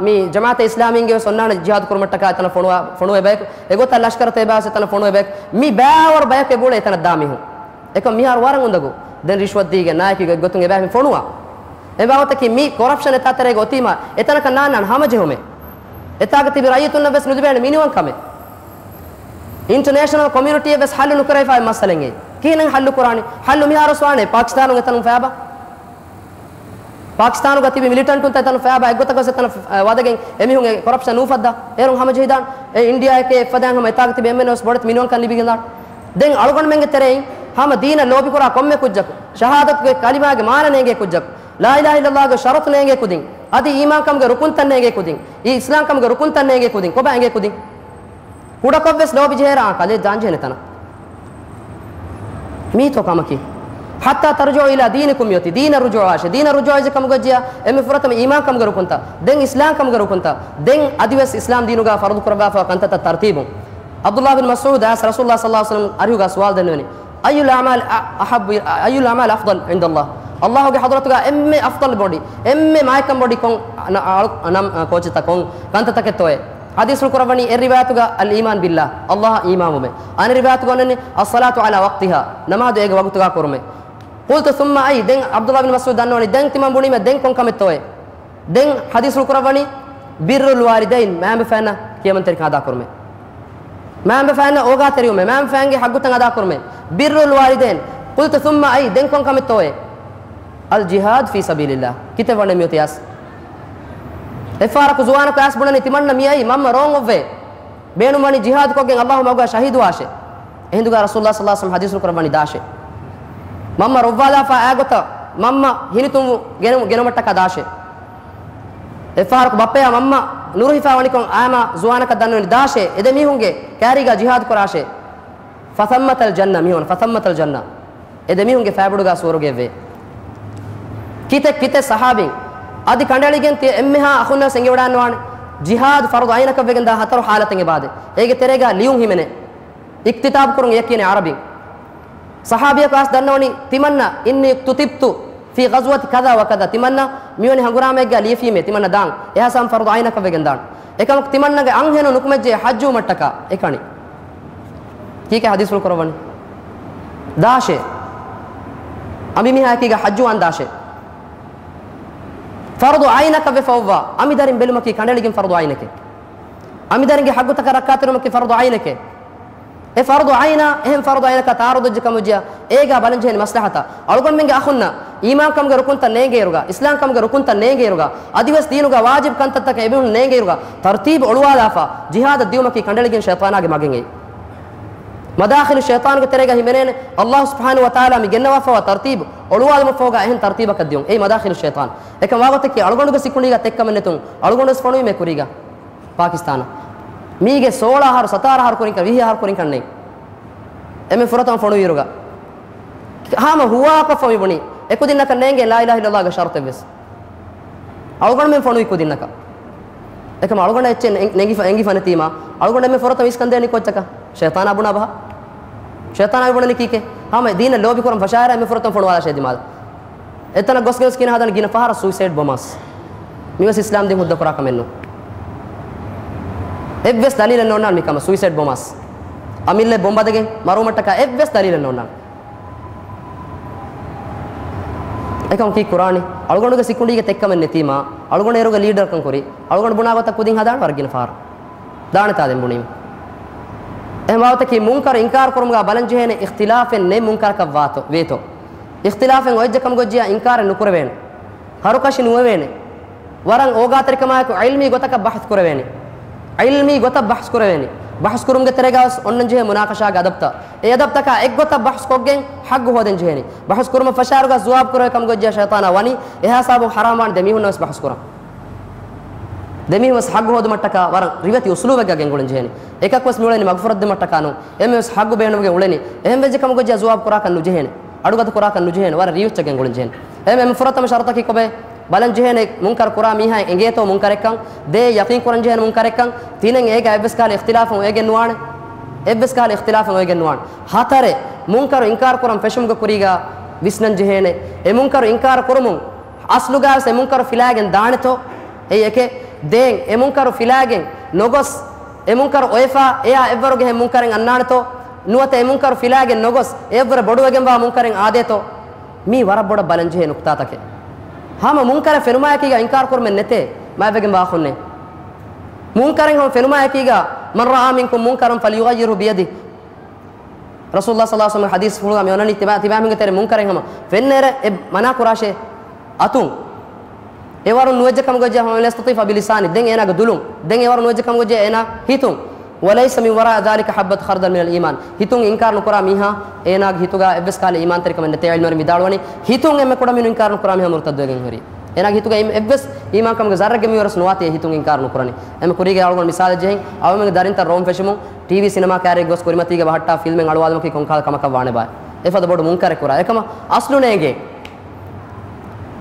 މި ޖަމާއަތެ އިސްލާމީންގެ ވެސް އޮންނާނެ ޖިހާދު ކުރުމަށްޓަކާ އެތަނަށް ފޮނުވާ، ފޮނުވޭ ބަޔަކު. އެގޮތަށް ލަޝްކަރު ތައިބާ ވެސް އެތަނަށް ފޮނުވޭ ބަޔަކު. މި ބައިވަރު ބަޔަކު އެބުޅޭ އެތަނަށް ދާ މީހުން. އެކަމް މިހާރު ވަރަށް އުނދަގޫ. ދެން ރިޝްވަތް ދީގެން ނާޔަކީގެ ގޮތުން އެބައިމީހުން ފޮނުވާ. އެ ބާވަތަކީ މި ކޮރަޕްޝަން އެތާ ތެރޭގަ އޮތީމާ، އެތަނަކަށް ނާންނާން ހަމަޖެހުމެއް. އެތާގަ ތިބި ރައްޔިތުންނަށް ވެސް ނުލިބޭނެ މިނިވަންކަމެއް. އިންޓަރނޭޝަނަލް ކޮމިއުނިޓީއަށް ވެސް ހައްލު ނުކުރެވިފައި މައްސަލައެއް. ކިހިނެއް ހައްލު ކުރާނީ؟ ހައްލު މިހާރު ވާނެ ޕާކިސްތާނުން އެތަނުން ފައިބާ. ޕާކިސްތާނުގަ ތިބި މިލިޓަންޓުންތައް އެތަނުން ފައިބާ އެއްގޮތަކަށް ވެސް އެތަނަށް ވަދެގެން އެމީހުން އެ ކޮރަޕްޝަން ނޫފައްދާ. އޭރުން ހަމަޖެހިދާން. އެ އިންޑިއާއެކޭ އެއްފަދައިން ހަމަ އެތާގަ ތިބި އެންމެން ވެސް ބޮޑެތި މިނިވަންކަން ލިބިގެންދާން. ދެން އަޅުގަނޑުމެންގެ ތެރެއިން ހަމަ ދީނަށް ލޯބިކުރާ ކޮންމެ ކުއްޖަކު، ޝަހާދަތުގެ ކަލިމާގެ މާނަ ނޭނގޭ ކުއްޖަކު، ލާ އިލާހަ އިއްލައްލާހުގެ ޝަރުޠު ނޭނގޭ ކުދިން، އަދި އީމާންކަމުގެ ރުކުންތައް ނޭނގޭ ކުދިން، އި-، އިސްލާމްކަމުގެ ރުކުންތައް ނޭނގޭ ކުދިން، ކޮބާ އެނގޭ ކުދިން؟ ކުޑަކޮށްވެސް ލޯބި ޖެހޭރާ ކަލޭ ދާންޖެހޭނެ ތަނަށް. މީތޯ ކަމަކީ؟ حتى ترجعوا إلى دينكم އޮތީ. ދީނަށް ރުޖޫޢަށޭ. ދީނަށް ރުޖޫޢަ ކަމުގަ ޖިޔާ، އެންމެ ފުރަތަމަ އީމާންކަމުގެ ރުކުންތައް، ދެން އިސްލާމްކަމުގެ ރުކުންތައް، ދެން އަދިވެސް އިސްލާމް ދީނުގަ ފަރުޟު ކުރައްވާފަ ކަންތައްތައް ތަރުތީބުން. ޢަބްދުﷲ ބިން މަސްޢޫދު އައިސް ރަސޫލުﷲ ޞައްލަﷲ ޢަލައިހި ވަސައްލަމަ އަރިހުގަ ސުވާލު ދެންނެވެނީ، أي الأعمال أحب، أي الأعمال أفضل عند الله؟ ﷲގެ ޙަޟްރަތުގަ އެންމެ އަފްޟަލު ބޮޑި، އެންމެ މާތްކަން ބޮޑި ކޮން، ނަ-، އަޅު-، ނަމް-، ކޯޗެއްތަ ކޮން ކަންތައްތަކެއްތޯއޭ؟ ޙަދީޘްފުޅު ކުރައްވަނީ އެއް ރިވާޔަތުގަ الإيمان بالله، ﷲއަށް އީމާންވުމޭ. އަނެއް ރިވާޔަތުގަ އޮންނަނީ الصلاة على وقتها، ނަމާދު އޭގެ ވަގުތުގަ ކުރުމޭ. قلت ثم أي؟ ދެން ޢަބްދުﷲ ބިން މަސްޢޫދު ދަންނަވަނީ، ދެން ތިމަން ބުނީމޭ، ދެން ކޮން ކަމެއްތޯއޭ؟ ދެން ޙަދީޘްފުޅު ކުރައްވަނީ بر الوالدين، މައިންބަފައިންނަށް ކިޔަމަންތެރިކަން އަދާކުރުމޭ. މައިންބަފައިންނަށް އޯގާތެރިވުމޭ، މައިންބަފައިންގެ ޙައްޤުތައް އަދާކުރުމޭ. بر الوالدين. قلت ثم أي؟ ދެން ކޮން ކަމެއްތޯއޭ؟ الجهاد في سبيل الله. ކިތައް ވަނެ މިއޮތީ އަސް؟ އެއްފަހަރަކު ޒުވާނަކު އައިސް ބުނަނީ ތިމަންނަ މިއައީ މަންމަ ރޯން އޮއްވޭ. ބޭނުންވަނީ ޖިހާދު ކޮށްގެން އައްލާހު މަގުގަ ޝަހީދުވާށޭ. އެހިނދުގަ ރަސޫލާ ޞައްލައްލާހު ޢަލައިހި ވަސައްލަމަ ޙަދީޘްފުޅު ކުރައްވަނީ ދާށޭ. މަންމަ ރޮއްވާލާފަ އާގޮތަށް މަންމަ ހިނިތުންވު ގެނު-، ގެނުމަށްޓަކާ ދާށޭ. އެއްފަހަރަކު ބައްޕަޔާ މަންމަ ނުރުހިފާ ވަނިކޮށް އާމާ ޒުވާނަކަށް ދަންނަވަނީ ދާށޭ. އެ ދެ މީހުންގެ ކާރީގަ ޖިހާދު ކުރާށޭ. ފަޘައްމަތަލް ޖަންނަ މިހުން، ފަޘައްމަތަލް ޖަންނަ. އެ ދެމީހުންގެ ފައިބުޑުގަ ސުވަރުގެއްވޭ. ކިތެއް ކިތެއް ޞަޙާބީން އަދި ކަނޑައެޅިގެން ތިޔަ އެންމެހާ އަޚުންނަށް އެނގިވަޑާންވާނެ. ޖިހާދު ފަރުޟު ޢައިނަކަށް ވެގެންދާ ހަތަރު ޙާލަތެއް އެބައާދޭ. އޭގެ ތެރޭގަ ލިޔުން ހިމެނޭ. އިޤްތިތާބު ކުރުން އެޔަކީނެ ޢަރަބިން. ޞަޙާބިޔަކު އައިސް ދަންނަވަނީ ތިމަންނަ އިންނީ އުކްތުތިބްތު ފީ ޣަޒްވަތި ކަޛާ ވަ ކަޛާ. ތިމަންނަ މިވަނީ ހަނގުރާމައެއްގަ ލިޔެފީމޭ ތިމަންނަ ދާން. އެހާ ސަމް ފަރުޟު ޢައިނަކަށް ވެގެން ދާން. އެކަމަކު ތިމަންނަގެ އަންހެނުން ނުކުމެއްޖެ ޙައްޖުވުމަށްޓަކާ އެކަނި. ކީކޭ ޙަދީޘްފުޅު ކުރައްވަނީ؟ ދާށޭ. އަނބިމީހާއެކީގަ ޙައްޖުވާން ދާށޭ. ފަރުޟު ޢައިނަކަށް ވެފަ އޮއްވާ އަނބިދަރިން ބެލުމަކީ ކަނޑައެޅިގެން ފަރުޟު ޢައިނެކޭ. އަނބިދަރިންގެ ޙައްޤުތަކަށް ރައްކާތެރިވުމަކީ ފަރުޟު ޢައިނެކޭ. އެ ފަރުޟު ޢައިނާ އެހެން ފަރުޟު ޢައިނަކާ ތަޢާރުޟުވެއްޖެ ކަމުގަ އޭގަ ބަލަންޖެހޭނެ މަސްލަހަތާ. އަޅުގަނޑުމެންގެ އަޚުންނަށް އީމާންކަމުގެ ރުކުންތައް ނޭނގޭއިރުގަ، އިސްލާމްކަމުގެ ރުކުންތައް ނޭނގޭއިރުގަ، އަދިވެސް ދީނުގަ ވާޖިބު ކަންތައްތަކަށް އެމީހުން ނޭނގޭއިރުގަ، ތަރުތީބު އޮޅުވާލާފަ، ޖިހާދަށް ދިއުމަކީ ކަނޑައެޅިގެން ޝައިޠާނާގެ މަގެއް އެއީ. މަދާޚިލު ޝައިޠާނުގެ ތެރޭގަ ހިމެނޭނެ، އައްލާހު ސުބްޙާނަހު ވަތަޢާލާ މި ގެންނަވާފައިވާ ތަރުތީބު އޮޅުވާލުމަށްފަހުގަ އެހެން ތަރުތީބަކަށް ދިޔުން. އެއީ މަދާޚިލު ޝައިޠާން. އެކަމަކު ވާގޮތަކީ އަޅުގަނޑުގެ ސިކުނޑީގަ ތެއްކަމެއް ނެތުން، އަޅުގަނޑުވެސް ފޮނުވީމޭ ކުރީގަ. ޕާކިސްތާނަށް. މީގެ ސޯޅަ އަހަރު، ސަތާރަ އަހަރު ކުރިންކަން، ވިހި އަހަރު ކުރިންކަން ނެތް. އެންމެ ފުރަތަމަ ފޮނުވިއިރުގަ. ހަމަ ހުވާކޮށްފަ މި ބުނީ. އެ ކުދިންނަކަށް ނޭނގޭ ލާ އިލާހަ އިއްލައްލާހުގެ ޝަރުޠެއްވެސް. އަޅުގަނޑުމެން ފޮނުވި ކުދިންނަކަށް. އެކަމަ އަޅުގަނޑަށް އެއްޗެއް ނެ-، ނެގިފަ-، އެނގިފަ ނެތީމާ، އަޅުގަނޑު އެންމެ ފުރަތަމަ އިސްކަން ދޭނީ ކޯއްޗަކަށް؟ ޝައިޠާނާ ބުނާ ބަހަށް. ޝައިޠާނާ ބުނަނީ ކީކޭ؟ ހަމަ ދީނަށް ލޯބިކުރަން ފަށާއިރާ އެންމެ ފުރަތަމަ ފޮނުވާލާށޭ ދިމާލަށް. އެތަނަށް ގޮސްގެން ވެސް ކިނަ ހަދަން ގިނަ ފަހަރަށް ސުއިސައިޑް ބޮމާސް. މިވެސް އިސްލާމް ދީން ހުއްދަ ކުރާ ކަމެއް ނޫން. އެއްވެސް ދަލީލެއް ނޯންނާން މިކަމަށް، ސުއިސައިޑް ބޮމާސް. އަމިއްލަ ބޮމްބަ ދެގެން މަރުވުމަށްޓަކާ އެއްވެސް ދަލީލެއް ނޯންނާން. އެކަމް ކީ ކުރާނީ؟ އަޅުގަނޑުގެ ސިކުނޑީގެ ތެއްކަމެއް ނެތީމާ، އަޅުގަނޑު އޭރުގެ ލީޑަރކަން ކުރި. އަޅުގަނޑު ބުނާ ގޮތަށް ކުދިން ހަދާނެ ވަރަށް ގިނަ ފަހަރަށް. ދާނެތާ ދެން ބުނީމަ. އެހެން ވާގޮތަކީ މުންކަރު އިންކާރު ކުރުމުގަ ބަލަން ޖެހޭނެ އިޚްތިލާފެއް ނެތް މުންކަރަކަށް ވާތޯ، ވޭތޯ. އިޚްތިލާފެއް އޮތްޖެ ކަމުގަ އޮއްޖިޔާ އިންކާރެއް ނުކުރެވޭނެ. ހަރުކަށި ނުވެވޭނެ. ވަރަށް އޯގާތެރިކަމާއެކު ޢިލްމީ ގޮތަކަށް ބަޙްސް ކުރެވޭނެ. ޢިލްމީ ގޮތަށް ބަޙްސް ކުރެވޭނެ. ބަޙްސް ކުރުމުގެ ތެރޭގަ ވެސް އޮންނަން ޖެހޭ މުނާޤަޝާގެ އަދަބުތައް. އެ އަދަބުތަކާ އެއްގޮތަށް ބަޙްސް ކޮށްގެން ޙައްގު ހޯދަން ޖެހޭނެ. ބަޙްސް ކުރުމަށް ފަށާއިރުގަ ޖުވާބު ކުރެވޭ ކަމުގަ އޮއްޖިޔާ ޝައިޠާނާ ވަނީ. އެހާ ސަބަބުން ޙަރާމްވާނެ ދެމީހުންނަށް ވެސް ބަޙްސް ކުރަން. ދެމީހުން ވެސް ޙައްގު ހޯދުމަށްޓަކާ ވަރަށް ރިވެތި އުސްލޫބެއްގަ ގެންގުޅެން ޖެހޭނެ. އެކަކު ވެސް މިއުޅެނީ މަގުފުރައްދު މަށްޓަކާ ނޫން. އެންމެ ވެސް ޙައްގު ބޭނުމުގެ އުޅެނީ. އެހެން ވެއްޖެ ކަމުގަ އޮއްޖިޔާ ޖުވާބު ކުރާކަށް ނުޖެހޭނެ. އަޑުގަދަ ކުރާކަށް ނުޖެހޭނެ. ވަރަށް ރިވެތި ގެންގުޅެން ޖެހޭނެ. އެހެން އެންމެ ފުރަތަމަ ޝަރުޠަކީ ކޮބެ؟ ބަލަން ޖެހޭނެ މުންކަރު ކުރާ މީހާ އެނގޭތޯ މުންކަރެއްކަން، ދޭ ޔަޤީން ކުރަން ޖެހޭނެ މުންކަރެއްކަން، ތިނެއް އޭގަ އެއްވެސް ކަހަލަ އިޚްތިލާފެއް އޮވެގެން ނުވާނެ، އެއްވެސް ކަހަލަ އިޚްތިލާފެއް އޮވެގެން ނުވާނެ. ހަތަރެއް، މުންކަރު އިންކާރު ކުރަން ފެށުމުގެ ކުރީގަ ވިސްނަން ޖެހޭނެ، އެ މުންކަރު އިންކާރު ކުރުމުން އަސްލުގަ ވެސް އެ މުންކަރު ފިލާގެން ދާނެތޯ؟ އެއީ އެކެއް. ދޭން އެ މުންކަރު ފިލާގެން ނޮގޮސް، އެ މުންކަރު އޮވެފަ އެޔާ އެއްވަރުގެ ހެން މުންކަރެއް އަންނާނެތޯ؟ ނުވަތަ އެ މުންކަރު ފިލާގެން ނޮގޮސް އެއްވަރު ބޮޑުވެގެންވާ މުންކަރެއް އާދޭތޯ؟ މީ ވަރަށް ބޮޑަށް ބަލަން ޖެހޭ ނުކުތާތަކެއް. ހަމަ މުންކަރެއް ފެނުމާއެކީގަ އިންކާރު ކުރުމެއް ނެތޭ މާތްވެގެންވާ އަޚުންނޭ. މުންކަރެއް ހަމަ ފެނުމާއެކީގަ، "من رأى منكم منكرا فليغيره بيده." ރަސޫލުﷲ ޞައްލަﷲ ޢަލައިހި ވަސައްލަމަ ޙަދީޘްފުޅުގަ މި އޮންނަނީ ތިބާ، ތިބާމީހުންގެ ތެރޭ މުންކަރެއް ހަމަ ފެންނައިރަށް އެ މަނާ ކުރާށޭ އަތުން. އެވަރުން ނުވެއްޖެ ކަމުގަ އޮއްޖެ، فمن لم يستطع فبلسانه. ދެން އޭނާގެ ދުލުން. ދެން އެވަރުން ނުވެއްޖެ ކަމުގަ އޮއްޖެ އޭނާ ހިތުން. وليس من وراء ذلك حبة خردل من الإيمان. ހިތުން އިންކާރު ނުކުރާ މީހާ، އޭނާގެ ހިތުގަ އެއްވެސް ކަހަލަ އީމާންތެރިކަމެއް ނެތޭ. ޢިލްމުވެރިން ވިދާޅުވަނީ، ހިތުން އެންމެ ކުޑަމިނުން އިންކާރު ނުކުރާ މީހާ މުރުތައްދުވެގެން ހުރި. އޭނާގެ ހިތުގަ އެއް-، އެއްވެސް އީމާންކަމުގެ ޒައްރެއްގެ މިވަރަސް ނުވާތީ އެ ހިތުން އިންކާރު ނުކުރަނީ. އެންމެ ކުރީގަ އަޅުގަނޑު މިސާލެއް ޖެހިން، އަޅުގަނޑުގެ ދަރިންތައް ރޯން ފެށުމުން، ޓީވީ ސިނަމާ ކާރިއަށް ގޮސް ކުރިމަތީގަ ބަހައްޓާ ފިލްމެއް އަޅުވާލުމަކީ ކޮންކަހަލަ ކަމަކަށް ވާނެބާ؟ އެފަދަ ބޮޑު މުންކަރެއް ކުރާ. އެކަމަ އަސްލު ނޭނގޭ.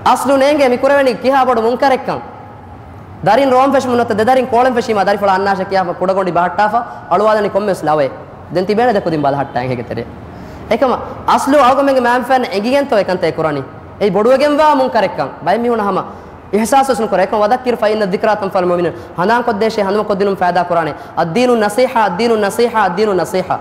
އަސްލު ނޭނގޭ މި ކުރެވެނީ ކިހާ ބޮޑު މުންކަރެއްކަން. ދަރިން ރޯން ފެށުމުން ނުވަތަ ދެ ދަރިން ކޯޅެން ފެށީމާ ދަރިފުޅާ އަންނާށޭ ކިޔާފަ ކުޑަގޮނޑި ބަހައްޓާފަ އަޅުވާލަނީ ކޮންމެވެސް ލަވައެއް. ދެން ތިބޭނެ ދެ ކުދިން ބަލަހައްޓާ އެނގޭގެ ތެރޭ. އެކަމަ އަސްލު އަޅުގަމެންގެ މައިންބަފައިންނަށް އެނގިގެންތޯ އެކަންތައް ކުރަނީ؟ އެއީ ބޮޑުވެގެންވާ މުންކަރެއްކަން. ބައެއް މީހުން ހަމަ އިޙްސާސް ވެސް ނުކުރޭ. އެކަމަ وذكر فإن الذكرى تنفع المؤمنين. ހަނދާންކޮށްދޭށޭ، ހަނދުމަކޮށްދިނުން ފައިދާ ކުރާނެ. الدين النصيحة، الدين النصيحة، الدين النصيحة.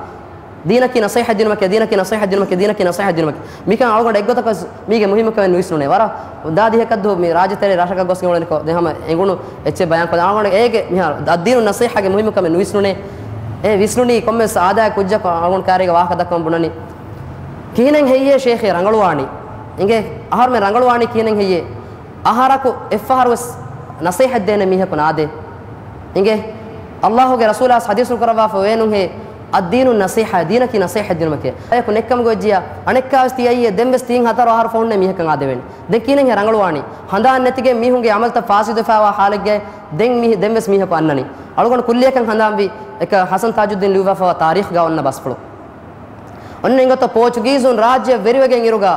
ދީނަކީ ނަޞޭޙަތް ދިނުމަކޭ، ދީނަކީ ނަޞޭޙަތް ދިނުމަކޭ، ދީނަކީ ނަޞޭޙަތް ދިނުމަކޭ. މިކަން އަޅުގަނޑު އެއްގޮތަކަށް މީގެ މުހިއްމުކަމެއް ނުވިސްނުނޭ. ވަރަށް ދާދިހަކަށްދު މި ރާއްޖެތެރޭ ރަށަކަށް ގޮސް އުޅެނިކޮށް ދެން ހަމަ އެނގުނު އެއްޗެއް ބަޔާންކޮށް އަޅުގަނޑު އޭގެ މިހާރު އައްދީނު ނަޞޭޙާގެ މުހިއްމުކަމެއް ނުވިސްނުނޭ. އެ ވިސްނުނީ ކޮންމެސް އާދައިގެ ކުއްޖަކު އަޅުގަނޑު ކާރީގަ ވާހަކަ ދައްކަމުން ބުނަނީ. ކިހިނެއް ހެއްޔޭ ޝޭޚޭ ރަނގަޅުވާނީ؟ އިނގޭ އަހަރުމެން ރަނގަޅުވާނީ ކިހިނެއް ހެއްޔޭ؟ އަހަރަކު އެއްފަހަރުވެސް ނަސޭހަތް ދޭނެ މީހަކު ނާދޭ. އިނގޭ، ﷲ ގެ ރަސޫލާ ޙަދީޘް ކުރައްވާފަ ވޭނުންހޭ، އައްދީނު ނަސީޙާ، ދީނަކީ ނަސޭހަތް ދިނުމެކޭ. އެކު ނެއްކަމުގެ އޮއްޖިޔާ، އަނެއްކާވެސް ތި އައްޔޭ ދެންވެސް ތިން ހަތަރު އަހަރު ފަހުންނޭ މީހަކަށް އާދެވެން. ދެން ކީނެއްހޭ ރަނގަޅުވާނީ؟ ހަނދާން ނެތިގެން މީހުންގެ ޢަމަލްތައް ފާސިދުވެފާވާ ޙާލެއްގައި ދެން މީ-، ދެންވެސް މީހަކު އަންނަނީ. އަޅުގަނޑު ކުއްލިއަކަށް ހަނދާންވީ، އެކަ ޙަސަން ތާޖުއްދީން ލިޔުއްވާފަވާ ތާރީޚްގަ އޮންނަ ބަސްފުޅު. އޮންނަ އިނގޮތަށް ޕޯޗުގީޒުން ރާއްޖެ ވެރިވެގެން އިރުގަ،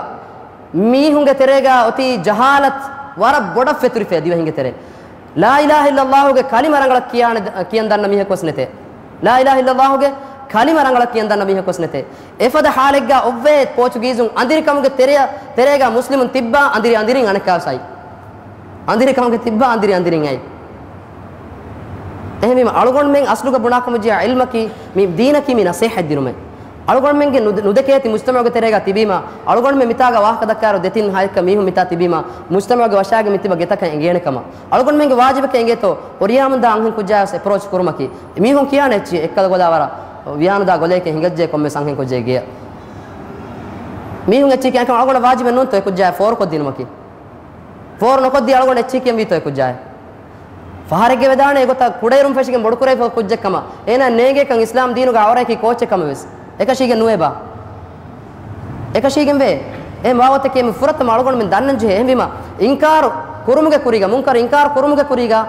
މީހުންގެ ތެރޭގަ އޮތީ ޖަހާލަތް ވަރަށް ބޮޑަށް ފެތުރިފައި ދިވެހިންގެ ތެރޭ. ލާ އިލާހަ އިއްލައްލާހުގެ ކަލިމަ ރަނގަޅަށް ކިޔާނެ-، ކިޔަން ދަންނަ މީހަކުވެސް ނެތޭ. ލާ އިލާހަ އިއްލައްލާހުގެ ކަލިމަ ރަނގަޅަށް ކިޔަން ދަންނަ މީހަކުވެސް ނެތޭ. އެފަދަ ޙާލެއްގަ އޮއްވޭ ޕޯޗުގީޒުން އަނދިރިކަމުގެ ތެރެއަށް، ތެރޭގަ މުސްލިމުން ތިއްބާ އަނދިރި އަނދިރިން އަނެއްކާވެސް އައި. އަނދިރިކަމުގެ ތިއްބާ އަނދިރި އަނދިރިން އައި. އެހެންވީމަ، އަޅުގަނޑުމެން އަސްލުގަ ބުނާކަމަށް ޖެހޭ ޢިލްމަކީ، މި ދީނަކީ މި ނަސޭހަތް ދިނުމެއް. އަޅުގަނޑުމެންގެ ނުދ-، ނުދެކޭތި މުޖްތަމަޢުގެ ތެރޭގަ ތިބީމަ، އަޅުގަނޑުމެން މިތާގަ ވާހަކަ ދައްކާއިރު ދެތިން ހައެއްކަ މީހުން މިތާ ތިބީމަ، މުޖްތަމަޢުގެ ވަށާގެން މިތިބަ ގެތަކަށް އެނގޭނެ ކަމަށް. އަޅުގަނޑުމެންގެ ވާޖިބަކަށް އެނގޭތޯ، އޮރިޔާމުންދާ އަންހެން ކުއްޖާވެސް އެޕްރޯޗް ކުރުމަކީ. މީހުން ކިޔާނެ އެއްޗި، އެއްކަލަ ގޮލާ ވަރަށް ވިޔާނުދާ ގޮލަޔަކޭ ހިނގައްޖެ ކޮންމެސް އަންހެން ކުއްޖެއް ގެޔަށް. މީހުން އެއްޗި ކިޔާކަމަށް އަޅުގަނޑަށް ވާޖިބެއް ނޫންތޯ އެ ކުއްޖާއަށް ފޯރުކޮށްދިނުމަކީ. ފޯރު ނުކޮށްދީ އަޅުގަނޑު އެއްޗިހި ކިޔަންވީތޯ އެ ކުއްޖާއެއް؟ ފަހަރެއްގެ ވެދާނެ އެގޮތަށް ކުޑައިރުން ފެށިގެން ބޮޑުކުރެވިފަ ކުއްޖެއްކަމަށް. އޭނާ ނޭނގޭކަން އިސްލާމް ދީނުގަ އަވަރަކީ ކޯޗެއް ކަމަށް ވެސް އެކަށީގެން ނުވޭބާ؟ އެކަށީގެންވޭ. އެހެން ވާގޮތަކީ އެންމެ ފުރަތަމަ އަޅުގަނޑުމެން ދަންނަން ޖެހޭ. އެހެންވީމަ، އިންކާރު ކުރުމުގެ ކުރީގަ، މުންކަރު އިންކާރު ކުރުމުގެ ކުރީގަ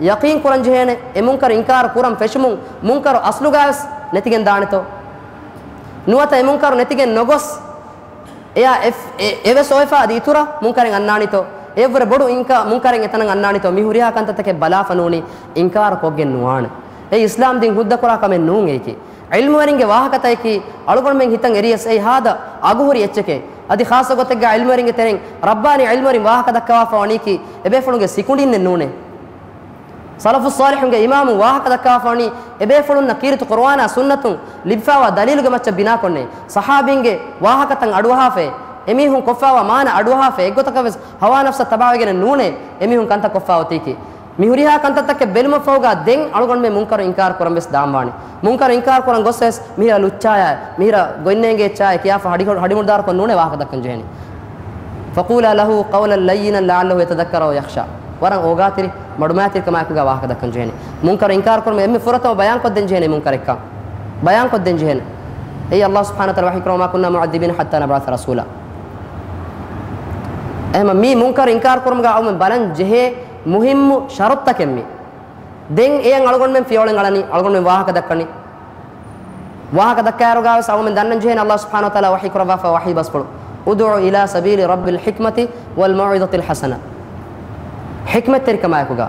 ޔަޤީން ކުރަން ޖެހޭނެ، އެ މުންކަރު އިންކާރު ކުރަން ފެށުމުން މުންކަރު އަސްލުގަވެސް ނެތިގެން ދާނެތޯ؟ ނުވަތަ އެ މުންކަރު ނެތިގެން ނޮގޮސް، އެޔާ އެ-، އެ-، އެވެސް އޮވެފަ އަދި އިތުރަށް މުންކަރެއް އަންނާނީތޯ؟ އެއަށްވުރެ ބޮޑު އިންކާ-، މުންކަރެއް އެތަނަށް އަންނާނީތޯ؟ މި ހުރިހާ ކަންތައްތަކެއް ބަލާފަ ނޫނީ އިންކާރު ކޮށްގެން ނުވާނެ. އެ އިސްލާމް ދީން ހުއްދަކުރާ ކަމެއް ނޫން އެއީކީ. ޢިލްމުވެރިންގެ ވާހަކަތަކަކީ އަޅުގަނޑުމެން ހިތަށް އެރިޔަސް އެއީ ހާދަ އަގުހުރި އެއްޗެކޭ. އަދި ޚާއްޞަ ގޮތެއްގަ ޢިލްމުވެރިންގެ ތެރެއިން ރައްބާނީ ޢިލްމުވެރިން ވާހަކަ ދައްކަވާފަ ވަނީކީ އެބޭފުޅުންގެ ސިކުނޑިންނެއް ނޫނޭ. ސަލަފުއް ޞާލިޙުންގެ އިމާމުން ވާހަކަ ދައްކަވާފަ ވަނީ އެބޭފުޅުންނަށް ކީރިތި ޤުރުއާނާ ސުންނަތުން ލިބިފައިވާ ދަލީލުގެ މައްޗަށް ބިނާކޮށްނޭ. ޞަޙާބީންގެ ވާހަކަތައް އަޑުއަހާފައި، އެމީހުން ކޮށްފައިވާ މާނަ އަޑުއަހާފައި، އެއްގޮތަކަށް ވެސް ހަވާ ނަފްސަށް ތަބާވެގެނެއް ނޫނޭ އެމީހުން ކަންތައް ކޮށްފައި އޮތީކީ. މި ހުރިހާ ކަންތައްތަކެއް ބެލުމަށްފަހުގަ ދެން އަޅުގަނޑުމެން މުންކަރު އިންކާރު ކުރަން ވެސް ދާންވާނެ. މުންކަރު އިންކާރު ކުރަން ގޮސް ވެސް މިހިރަ ލުއްޗާޔާ، މިހިރަ ގޮތްނޭނގޭ އެއްޗާޔާ ކިޔާފަ ހަޑި-، ހަޑިމުޑުދާރުކޮށް ނޫނޭ ވާހަކަ ދައްކަން ޖެހެނީ. فقولا له قولا لينا لعله يتذكر أو يخشى. ވަރަށް އޯގާތެރި، މަޑުމައިތިރިކަމާއެކުގަ ވާހަކަ ދައްކަން ޖެހޭނެ. މުންކަރު އިންކާރު ކުރުމަށް އެންމެ ފުރަތަމަ ބަޔާންކޮށްދޭން ޖެހޭނެ މުންކަރެއްކަން. ބަޔާންކޮށްދޭން ޖެހޭނެ. އެއީ ﷲ ސުބްޙާނަހޫ ވަތަޢާލާ ވަޙީ ކުރައްވާ، وما كنا معذبين حتى نبعث رسولا. އެހެންވީމަ މީ މުންކަރު އިންކާރު ކުރުމުގަ އަޅުގަނޑުމެން ބަލަން ޖެހޭ މުހިއްމު ޝަރުޠުތަކެއް މީ. ދެން އެއަށް އަޅުގަނޑުމެން ފިޔަވަޅެއް އަޅަނީ، އަޅުގަނޑުމެން ވާހަކަ ދައްކަނީ. ވާހަކަ ދައްކާއިރުގަވެސް އަޅުގަނޑުމެން ދަންނަން ޖެހޭނެ ﷲ ސުބްޙާނަހޫ ވަތަޢާލާ ވަޙީ ކުރައްވާފަ ވަޙީ ބަސްފުޅު، ادع إلى سبيل ربك بالحكمة والموعظة الحسنة. ޙިކްމަތްތެރިކަމާއެކުގަ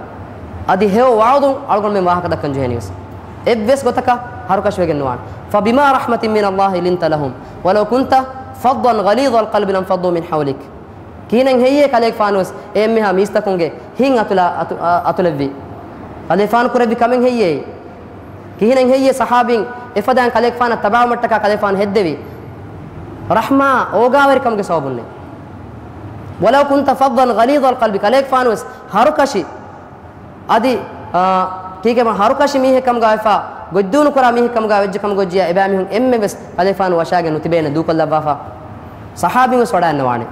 އަދި ހެޔޮ ވަޢުޡުން އަޅުގަނޑުމެން ވާހަކަ ދައްކަން ޖެހޭނީވެސް. އެއްވެސް ގޮތަކަށް ހަރުކަށިވެގެން ނުވާނެ. فبما رحمة من الله لنت لهم ولو كنت فظا غليظ القلب لانفضوا من حولك. ކިހިނެއް ހެއްޔޭ ކަލޭގެފާނުވެސް އެ އެންމެހާ މީސްތަކުންގެ ހިތް އަތުލާ-، އަތު-، އަ-، އަތުލެއްވީ؟ ކަލޭގެފާނު ކުރެއްވި ކަމެއް ހެއްޔޭ؟ ކިހިނެއް ހެއްޔޭ ޞަޙާބީން އެފަދައިން ކަލޭގެފާނަށް ތަބާވުމަށްޓަކާ ކަލޭގެފާނު ހެއްދެވީ؟ ރަޙްމާ، އޯގާވެރިކަމުގެ ސަބަބުންނޭ. ولو كنت فظا غليظ القلب، ކަލޭގެފާނުވެސް ހަރުކަށި، އަދި، އާ، ކީކޭ ހަރުކަށި މީހެއް ކަމުގަ ވެފަ، ގޮތްދޫނު ކުރާ މީހެއް ކަމުގަ ވެއްޖެ ކަމުގަ އޮއްޖިޔާ އެބައިމީހުން އެންމެ ވެސް ކަލޭގެފާނު ވަށާގެން ނުތިބޭނެ ދޫކޮށްލައްވާފަ. ޞަޙާބީން ވެސް ވަޑައިންނަވާނެ.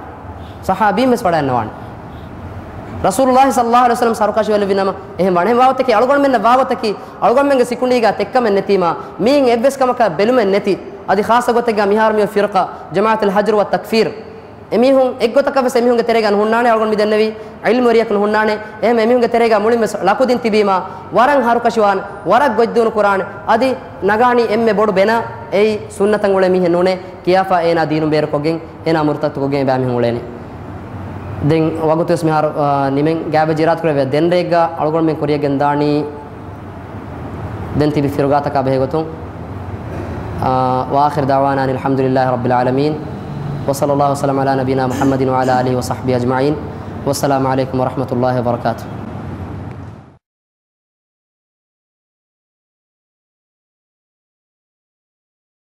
ޞަޙާބީން ވެސް ވަޑައިންނަވާނެ. ރަސޫލުﷲ ޞައްލަﷲު ޢަލައިހި ވަސައްލަމަ ހަރުކަށި ވެލެއްވި ނަމަ، އެހެން ވާނެ. އެހެން ވާގޮތަކީ އަޅުގަނޑުމެންނަށް ވާގޮތަކީ އަޅުގަނޑުމެންގެ ސިކުނޑީގަ ތެއްކަމެއް ނެތީމާ، މީން އެއްވެސް ކަމަކަށް ބެލުމެއް ނެތި، އަދި ޚާއްޞަ ގޮތެއްގަ މިހާރު މިއޮތް ފިރުޤާ، ޖަމާޢަތުލް ހަޖްރު ވައް ތަކްފީރު، އެމީހުން އެއްގޮތަކަށް ވެސް އެމީހުންގެ ތެރޭގަ ނުހުންނާނެ، އަޅުގަނޑު މި ދެންނެވީ ޢިލްމުވެރިޔަކު ނުހުންނާނެ. އެހެން އެމީހުންގެ ތެރޭގަ މުޅިން ވެސް ޅަކުދިން ތިބީމާ، ވަރަށް ހަރުކަށިވާން، ވަރަށް ގޮތްދޫނު ކުރާން، އަދި ނަގާނީ އެންމެ ބޮޑު ބެނާ އެއީ ސުންނަތަށް އުޅޭ މީހެއް ނޫނޭ، ކިޔާފަ އޭނާ ދީނުން ބޭރުކޮށްގެން، އޭނާ މުރުތައްތުކޮށްގެން އެބައިމީހުން އުޅޭނީ. ދެން ވަގުތުވެސް މިހާރު، އާ، ނިމެން ގާތްވެއްޖެ އިރާދަކުރެއްވިއްޔާ ދެން ރޭގަ އަޅުގަނޑުމެން ކުރިޔަށް ގެންދާނީ ދެން ތިބި ފިރުގާތަކާ ބެހޭގޮތުން. އާ، وآخر دعوانا أن الحمد لله رب العالمين وصلى الله وسلم على نبينا محمد وعلى آله وصحبه أجمعين والسلام عليكم ورحمة الله وبركاته.